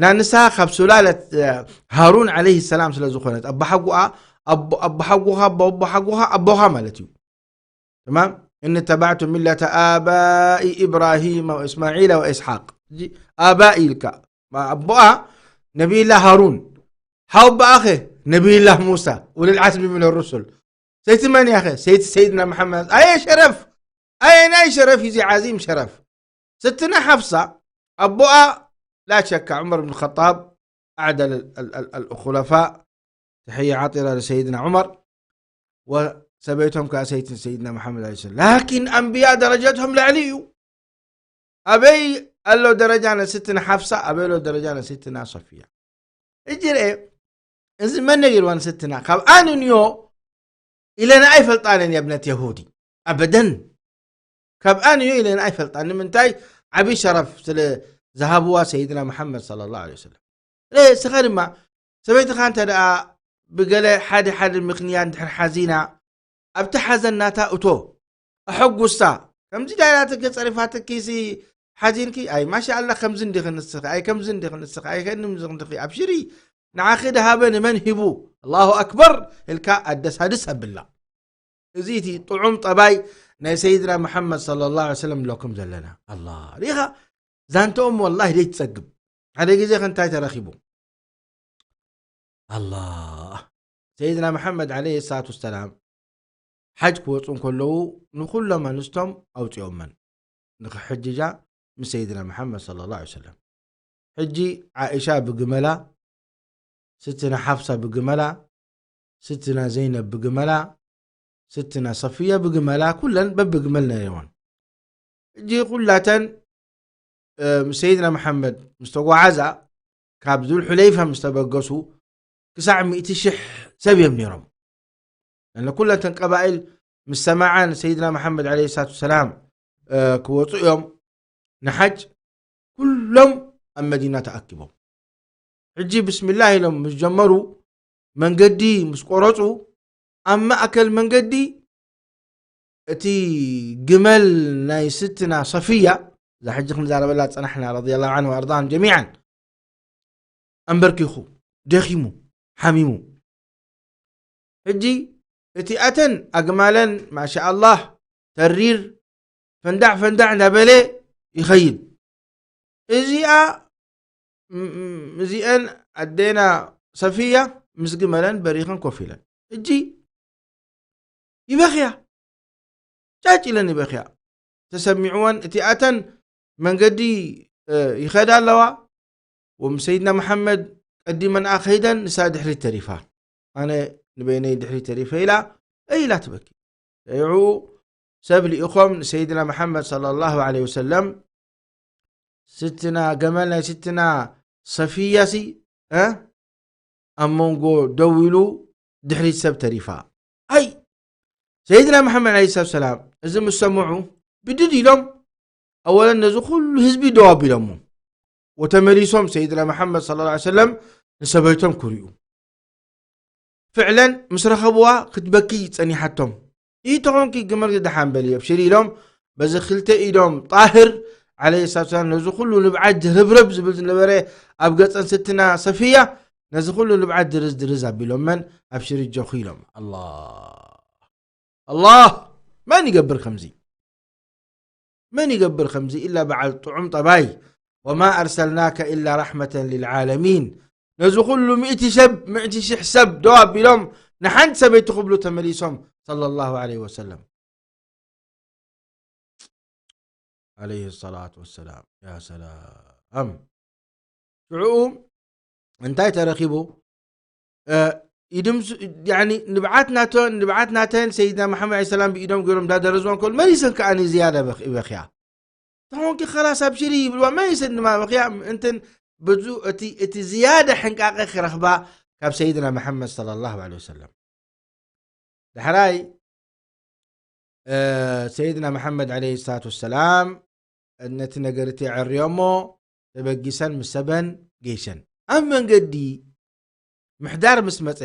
ናንሳ ካብ ሱላለት፣ እ፣ ሃሩን ዓለይሂ ሰላም ስለ ዝኾነት፣ ኣቦሓጎኣ፣ ኣቦ-፣ ኣቦሓጎኻ፣ ኣቦ-፣ ኣቦሓጎኻ፣ ኣቦኻ ማለት እዩ። ተማም? እኒ ተባዕቱ ሚለተ ኣባኢ ኢብራሂመ ወእስማዒለ ወኢስሓቅ። እዚ ኣባኢ ኢልካ፣ ኣቦኣ ነቢይላ ሃሩን፣ ሓወቦኣኸ ነቢይላ ሙሳ፣ ኡሉል ዓዝሚ ሚነ ሩሱል። ሰይቲ መን እያኸ? ሰይቲ ሰይድና መሓመድ። ኣየ ሸረፍ! ኣየ ናይ ሸረፍ እዩ፣ እዚ ዓዚም ሸረፍ። ስትና ሓፍሳ፣ ኣቦኣ ላ ሸካ ዑመር ብን ኸጣብ ኣዕደል ال-، ال-، ال-، الخلفاء، ተሕያ ዓጢራ ንሰይድና ዑመር፣ ወሰበይቶም ከኣ ሰይቲ ሰይድና መሓመድ ዓለይሂ ሰላም። ላኪን ኣንብያ ደረጃቶም ልዕሊ እዩ። ኣበይ ኣሎ ደረጃ ናይ ስትና ሓፍሳ? ኣበይ ኣሎ ደረጃ ናይ ስትና ሰፊያ? እጅ ርኤ፣ እዚ መን ነጊርዋ ንስትና? ካብ ኣንንዮ ኢለና ኣይፈልጣንን፣ የብነት የሁዲ። ኣበደን። ካብ ኣንዮ ኢለና ኣይፈልጣን። ንምንታይ? ዓብዪ ሸረፍ ስለ ዝሃብዋ ሰይድና መሓመድ ሰለላሁ ዐለይሂ ወሰለም። ርኤ፣ እስኻ ድማ ሰበይትኻ እንተ ደኣ ብገለ ሓደ ሓደ ምኽንያት እንድሕር ሓዚና፣ ኣብቲ ሓዘን ናታ እቶ፣ ኣሐጉሳ። ከምዚ ዳይራትኪ ጸሪፋትኪ ሲ ሓዚንኪ፣ ኣይ ማሻኣላ፣ ከምዚ እንዲኺ ንስኺ፣ ኣይ ከምዚ እንዲኺ ንስኺ፣ ኣይ ከምዚ እንዲኺ፣ ኣብሽሪ፣ ንዓኺ ድሃበ ንመን ሂቡ፣ ኣላሁ ኣክበር ኢልካ ኣደሳድስ ኣብላ። እዚ እቲ ጥዑም ጠባይ ናይ ሰይድና መሓመድ ሰለላሁ ዐለይሂ ወሰለም ንብለኩም ዘለና። ኣላ፣ ሪኢኻ ዛንትኦም ወላሂ ደይትጸግብ። ሓደ ግዜ ከ እንታይ ተረኺቡ? ኣላ፣ ሰይድና መሓመድ ዓለይሂ ሰላቱ ወሰላም ሓጅ ክወፁ እንከለዉ ንኹሎም ኣንስቶም ኣውፂኦመን ንኽሕጅጃ ምስ ሰይድና መሓመድ ሰለላሁ ዐለይሂ ወሰለም። ሕጂ ዓኢሻ ብግመላ፣ ስትና ሓፍሳ ብግመላ፣ ስትና ዘይነብ ብግመላ፣ ስትና ሰፍያ ብግመላ፣ ኩለን በብግመል ነይረወን። ሕጂ ኩላተን ምስ ሰይድና መሓመድ ምስ ተጓዓዛ፣ ካብ ዙል ሑለይፋ ምስ ተበገሱ ክሳዕ ሚእቲ ሽሕ ሰብ እዮም ነይሮም። ኩለተን ቀባኢል ምስ ሰማዓ ንሰይድና መሓመድ ዓለይሂ ሰላቱ ሰላም ክወፁ እዮም ንሓጅ ኩሎም ኣብ መዲና ተኣኪቦም። ሕጂ ብስሚላህ ኢሎም ምስ ጀመሩ፣ መንገዲ ምስ ቆረፁ፣ ኣብ ማእከል መንገዲ እቲ ግመል ናይ ስትና ሰፊያ፣ እዛ ሕጂ ክንዛረበላ ዝፀናሕና ረዲየላሁ ዐንሁ ወኣርዳሁም ጀሚዓን፣ ኣንበርኪኹ፣ ደኺሙ፣ ሓሚሙ። ሕጂ እቲ ኣተን ኣግማለን ማሻኣላህ ተሪር ፈንዳዕ ፈንዳዕ እንዳበለ ይኸይድ። እዚኣ እዚአን ኣዴና ሰፊያ ምስ ግመለን በሪኸን ኮፍ ኢለን። እጂ ይበኽያ፣ ጫጭ ኢለን ይበኽያ። ተሰሚዕወን እቲ ኣተን መንገዲ ይኸዳ ኣለዋ። ወም ሰይድና መሓመድ ቀዲመን ኣኸይደን ንሳ ድሕሪት ተሪፋ። ኣነ ንበይነይ ድሕሪት ተሪፈ ኢላ ኢላ ትበኪ። ይዑ ሰብ ልኢኾም ንሰይድና መሓመድ ሰለላሁ ዐለይሂ ወሰለም ስትና ገመል ናይ ስትና ሰፊያሲ ኣብ መንጎ ደው ኢሉ ድሕሪት ሰብ ተሪፋ። ኣይ ሰይድና መሓመድ ዐለይሂ ሰላቱ ሰላም እዚ ምስ ሰምዑ ብድድ ኢሎም ኣወለን ነዚ ኩሉ ህዝቢ ደው ኣቢሎሞ። ወተመሊሶም ሰይድና መሓመድ ሰለላሁ ዐለይሂ ወሰለም ንሰበይቶም ክሪኡ ፍዕለን ምስ ረኸብዋ ክትበኪ ጸኒሓቶም። ይተኾንኪ ግመል ግደሓን በሊ ኣብሽሪ ኢሎም በዚ ክልተ ኢዶም ጣህር ዐለይሂ ሰላቱ ሰላም ነዚ ኩሉ ንብዓት ርብርብ ዝብል ዝነበረ ኣብ ገጸን ስትና ሰፊያ ነዚ ኩሉ ንብዓት ድርዝ ድርዝ ኣቢሎመን ኣብሽሪ ኣጆኺ ኢሎም። ኣላህ ኣላህ መን ይገብር ከምዚ? መን ይገብር ከምዚ ኢላ በዓል ጥዑም ጠባይ። ወማ ኣርሰልናከ ኢላ ረሕመተን ልልዓለሚን። ነዚ ኩሉ ሚእቲ ሰብ ሚእቲ ሽሕ ሰብ ደው ኣቢሎም ንሓንቲ ሰበይቲ ክብሉ ተመሊሶም ሰለላሁ ዐለይሂ ወሰለም። ዐለይሂ ሰላቱ ወሰላም። ያ ሰላም። ሽዑ እንታይ ተረኺቡ? ኢድም ንብዓት ናተን ንብዓት ናተን ሰይድና መሓመድ ዐለይሂ ሰላም ብኢዶም ገይሮም እንዳደረዝዋ እንከሉ መሊሰን ከኣ ንዝያዳ ይበኽያ። ተኾንኪ ኸላስ ኣብሽሪ ይብልዋ መሊሰን ድማ በኽያ። ምእንትን ብዙ እቲ ዝያዳ ሕንቃቐ ክረኽባ ካብ ሰይድና መሓመድ ሰለላሁ ዐለይሂ ወሰለም። ዳሕራይ ሰይድና መሓመድ ዐለይሂ ሰላቱ ወሰላም ነቲ ነገር እቲ የዐርዮሞ ተበጊሰን ምስ ሰበን ገይሸን ኣብ መንገዲ ምሕዳር ምስ መጸ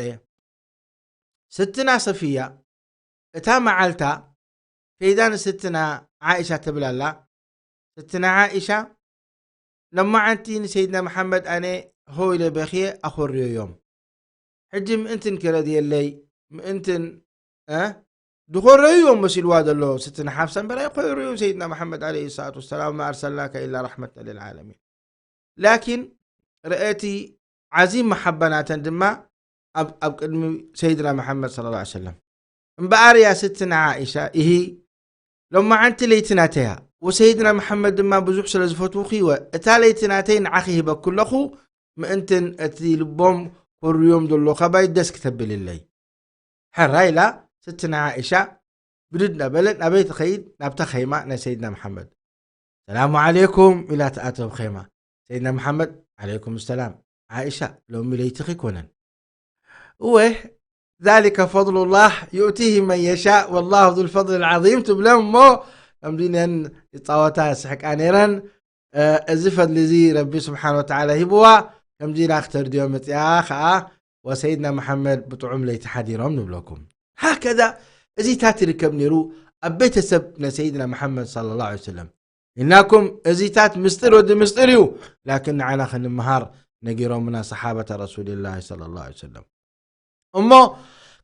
ስትና ሰፊያ እታ መዓልታ ከይዳ ንስትና ዓኢሻ ትብላላ። ስትና ዓኢሻ ለማዓንቲ ንሰይድና መሓመድ ኣነ ሆ ኢለ በኽየ ኣኾርዮዮም። ሕጂ ምእንትን ክረድየለይ ምእንትን ድኾረዩ እዮም መሲልዋ ዘሎ ስትና ሓፍሳ እምበር ኣይኮረዩ ሰይድና መሓመድ ዓለይሂ ሰላቱ ወሰላም ወማ ኣርሰልናከ ኢላ ረሕመተ ልልዓለሚን። ላኪን ረአቲ ዓዚም መሓባ ናተን ድማ ኣብ ቅድሚ ሰይድና መሓመድ ሰለላሁ ዐለይሂ ወሰለም እምበኣር እያ ስትና ዓኢሻ ኢሂ ሎማዓንቲ ለይቲ ናተያ ወሰይድና መሓመድ ድማ ብዙሕ ስለ ዝፈትውኺ ወ እታ ለይቲ ናተይ ንዓኺ ሂበኩ ኣለኹ ምእንትን እቲ ልቦም ኮርዮም ዘሎ ካባይ ደስ ክተብልለይ። ሕራ ኢላ ስትና ዓኢሻ ብድድ እናበለ ናበይ ትኸይድ ናብታ ኸይማ ናይ ሰይድና መሓመድ ሰላሙ ዓለይኩም ኢላ ትኣተው ኸይማ ሰይድና መሓመድ ዓለይኩም ሰላም ዓኢሻ ሎሚ ለይትኺ ኮነን እወ ذلك فضل الله يؤتيه من يشاء والله ذو الفضل العظيم ትብለን እሞ ከምዚ ነን ይፃወታ ስሕቃ ነይረን እዚ ፈድሊ እዚ ረቢ ስብሓን ወተዓላ ሂብዋ ከምዚ ኢላ ክተርድዮ መፅያ ከዓ ወሰይድና መሓመድ ብጥዑም ለይቲ ሓዲሮም ንብለኩም ሃከዛ እዚታት ይርከብ ነይሩ ኣብ ቤተሰብ ናይ ሰይድና መሓመድ صلى الله عليه وسلم ኢልናኩም እዚታት ምስጢር ወዲ ምስጢር እዩ ላኪን ንዓና ክንምሃር ነጊሮምና ሰሓበተ ረሱልላህ صلى الله عليه وسلم እሞ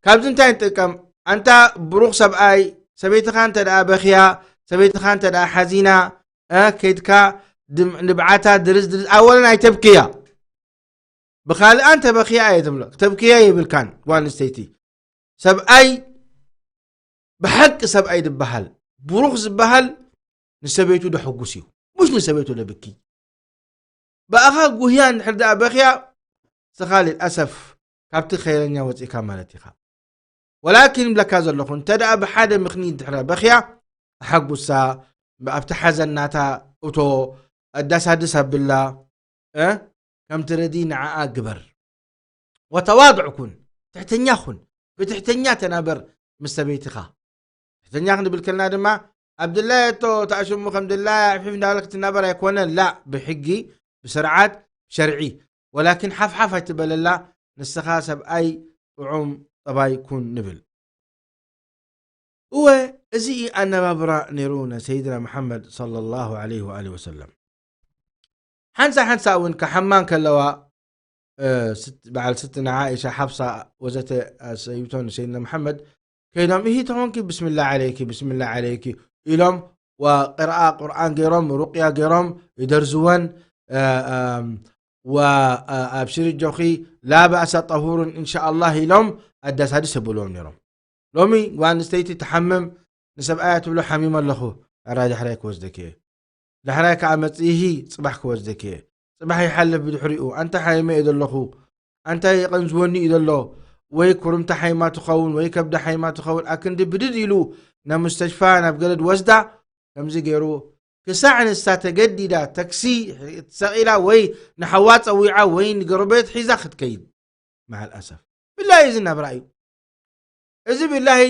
ካብዚ እንታይ ንጥቀም ኣንታ ብሩኽ ሰብኣይ ሰበይትኻ እንተ ደኣ በኽያ ሰበይትኻ እንተ ደኣ ሓዚና ከይድካ ንብዓታ ድርዝ ድርዝ ኣወለን ኣይተብክያ ብኻልኣ እንተ በኽያ እየ ትብሎ ክተብክያ የብልካን ጓል ኣንስተይቲ ሰብኣይ ብሓቂ ሰብኣይ ዝበሃል ብሩኽ ዝበሃል ንሰበይቱ ደሕጉስ እዩ ሙሽ ንሰበይቱ ደብኪ ብኣኻ ጉህያ እንድሕር ደኣ በኽያ ስኻ ልልኣሰፍ ካብቲ ኸይረኛ ወፂእካ ማለት ኢኻ ወላኪን ብለካ ዘለኹ እንተ ደኣ ብሓደ ምኽኒት ድሕረ በኽያ ኣሓጉሳ ኣብቲ ሓዘን ናታ እቶ ኣዳሳድስ ኣብላ፣ እ፣ ከምቲ ረዲ ንዓኣ ግበር። ወተዋድዕ ኩን፣ ትሕተኛ ኩን፣ ብትሕተኛ ተናበር ምስ ሰበይትኻ። ትሕተኛ ክንብል ከልና ድማ ኣብ ድላየቶ ተኣሽሙ ከም ድላያ ሕፊፍ እንዳበለ ክትናበር ኣይኮነን። ላ፣ ብሕጊ፣ ብስርዓት፣ ብሸርዒ። ወላኪን ሓፍሓፍ ኣይትበለላ፣ ንስኻ ሰብኣይ ጥዑም ጠባይ ኩን ንብል። እወ፣ እዚ እዩ ኣነባብራ ነይሩ ናይ ሰይድና መሓመድ ሰለላሁ ዐለይሂ ወኣሊሂ ወሰለም። ሓንሳ ሓንሳ እውን ክሓማ ከለዋ፣ እ፣ ስት-፣ በዓል ስትና ዓኢሻ፣ ሓፍሳ ወዘተ፣ እ፣ ሰይብቶ ንሰይድና መሓመድ ከይዶም፣ "እሂ ተኾንኪ ብስሚላ ዓለይኪ፣ ብስሚላ ዓለይኪ" ኢሎም፣ ወቅርኣ ቁርኣን ገይሮም፣ ሩቅያ ገይሮም ይደርዝወን፣ እ፣ እም፣ ወ-፣ እ፣ "ኣብሽሪ ኣጆኺ፣ ላ በእሰ ጠሁሩን ኢንሻኣላህ" ኢሎም ኣዳሳድስ የብልዎም ነይሮም። ሎሚ ጓል ኣንስተይቲ ትሓምም፣ ንሰብኣያ ትብሎ፣ "ሓሚመ ኣለኹ፣ ኣራ ዳሕራይ ክወስደኪ እየ። ዳሕራይ ከኣ መጽኢሂ፣ ጽባሕ ክወስደኪ እየ። ጽባሕ ይሓልፍ ብድሕሪኡ፣ ኣንታ ሓሚመ እየ ዘለኹ፣ ኣንታ የቐንዝወኒ እዩ ዘሎ፣ ወይ ኩርምታ ሓይማ ትኸውን፣ ወይ ከብዳ ሓይማ ትኸውን፣ ኣክንዲ ብድድ ኢሉ ናብ ሙስተሽፋ፣ ናብ ገለ ድወስዳ፣ ከምዚ ገይሩ ክሳዕ ንሳ ተገዲዳ፣ ታክሲ ሰቒላ፣ ወይ ንሓዋ ጸዊዓ፣ ወይ ንጎረቤት ሒዛ ክትከይድ መዓል ኣሰፍ። ብላሂ እዚ ናብራ እዩ። እዚ ብላሂ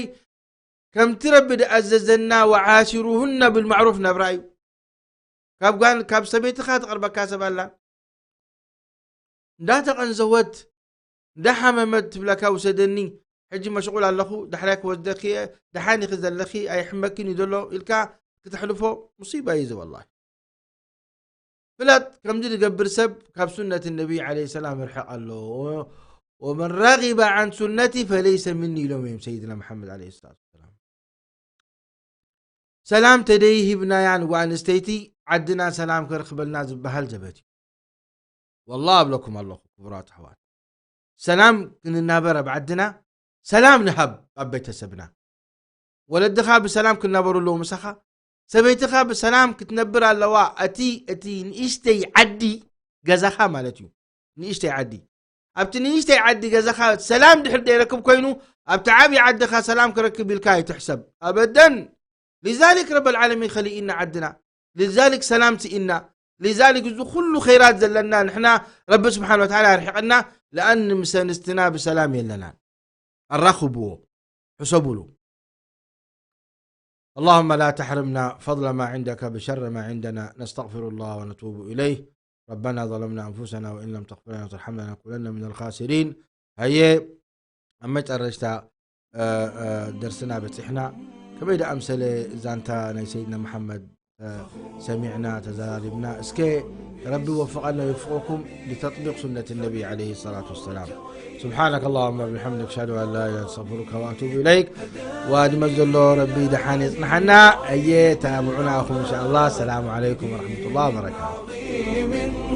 ከምቲ ረቢ ድኣዘዘና ወዓሽሩሁና ብልማዕሩፍ ናብራ እዩ። ካብ ጓል፣ ካብ ሰበይትኻ ትቐርበካ ሰብ ኣላ። እንዳተቐንዘወት፣ እንዳሓመመት ትብለካ፣ "ውሰደኒ፣ ሕጂ መሽቑል ኣለኹ፣ ዳሕራይ ክወስደኪ እየ፣ ደሓን ኢኺ ዘለኺ፣ ኣይሕመክን እዩ ዘሎ" ኢልካ ክተሕልፎ ሙሲባ እዩ እዚ ወላሂ። ፍለጥ፣ ከምዚ ዝገብር ሰብ ካብ ሱነት ነቢ ዓለይሂ ሰላም ይርሕቕ ኣሎ። "ወመን ረጊበ ዓን ሱነቲ ፈለይሰ ሚኒ" ኢሎም እዮም ሰይድና መሓመድ ዓለይሂ ሰላቱ ወሰላም። ሰላም ተደይ ሂብናያ ንጓል ኣንስተይቲ ዓድና ሰላም ክረኽበልና ዝበሃል ዘበት እዩ። ወላሂ ኣብለኩም ኣለኹ ክቡራት ኣሕዋት፣ ሰላም ክንናበር ኣብ ዓድና፣ ሰላም ንሃብ ኣብ ቤተሰብና። ወለድኻ ብሰላም ክናበሩ ኣለዎ ምሳኻ፣ ሰበይትኻ ብሰላም ክትነብር ኣለዋ። እቲ፣ እቲ ንእሽተይ ዓዲ ገዛኻ ማለት እዩ። ንእሽተይ ዓዲ። ኣብቲ ንእሽተይ ዓዲ ገዛኻ ሰላም ድሕር ደይረክብ ኮይኑ፣ ኣብቲ ዓብዪ ዓድኻ ሰላም ክረክብ ኢልካ ኣይትሕሰብ። ኣበደን። ሊዛሊክ ረበል ዓለሚን ኸሊእና ዓድና። ሊዛሊክ ሰላም ስኢና። ሊዛሊክ እዚ ኩሉ ኸይራት ዘለና ንሕና ረቢ ስብሓን ወተዓላ ኣርሒቕና፣ ለኣን ምስ ኣንስትና ብሰላም የለናን። ኣራኽብዎ። ሕሰቡሉ። اللهم لا تحرمنا فضل ما عندك بشر ما عندنا، نستغفر الله ونتوب إليه. ربنا ظلمنا أنفسنا وإن لم تغفر لنا وترحمنا لنكونن من الخاسرين. هيا، ኣብ መጨረሽታ፣ እ፣ እ፣ ደርስና በጺሕና። ከመይ ደኣ ምሰለ ዛንታ ናይ ሰይድና መሓመድ፣ እ፣ ሰሚዕና፣ ተዘራሪብና። እስከ ረቢ ወፍቐና ይወፍቐኩም لتطبيق سنة النبي عليه الصلاة والسلام. سبحانك اللهم وبحمدك، أشهد أن لا إله إلا أنت، أستغفرك وأتوب إليك. ወኣድመ ዘሎ ረቢ ደሓን የጽንሓና። ኣየ፣ ተባብዑና ኢኹም إن شاء الله. السلام عليكم ورحمة الله وبركاته.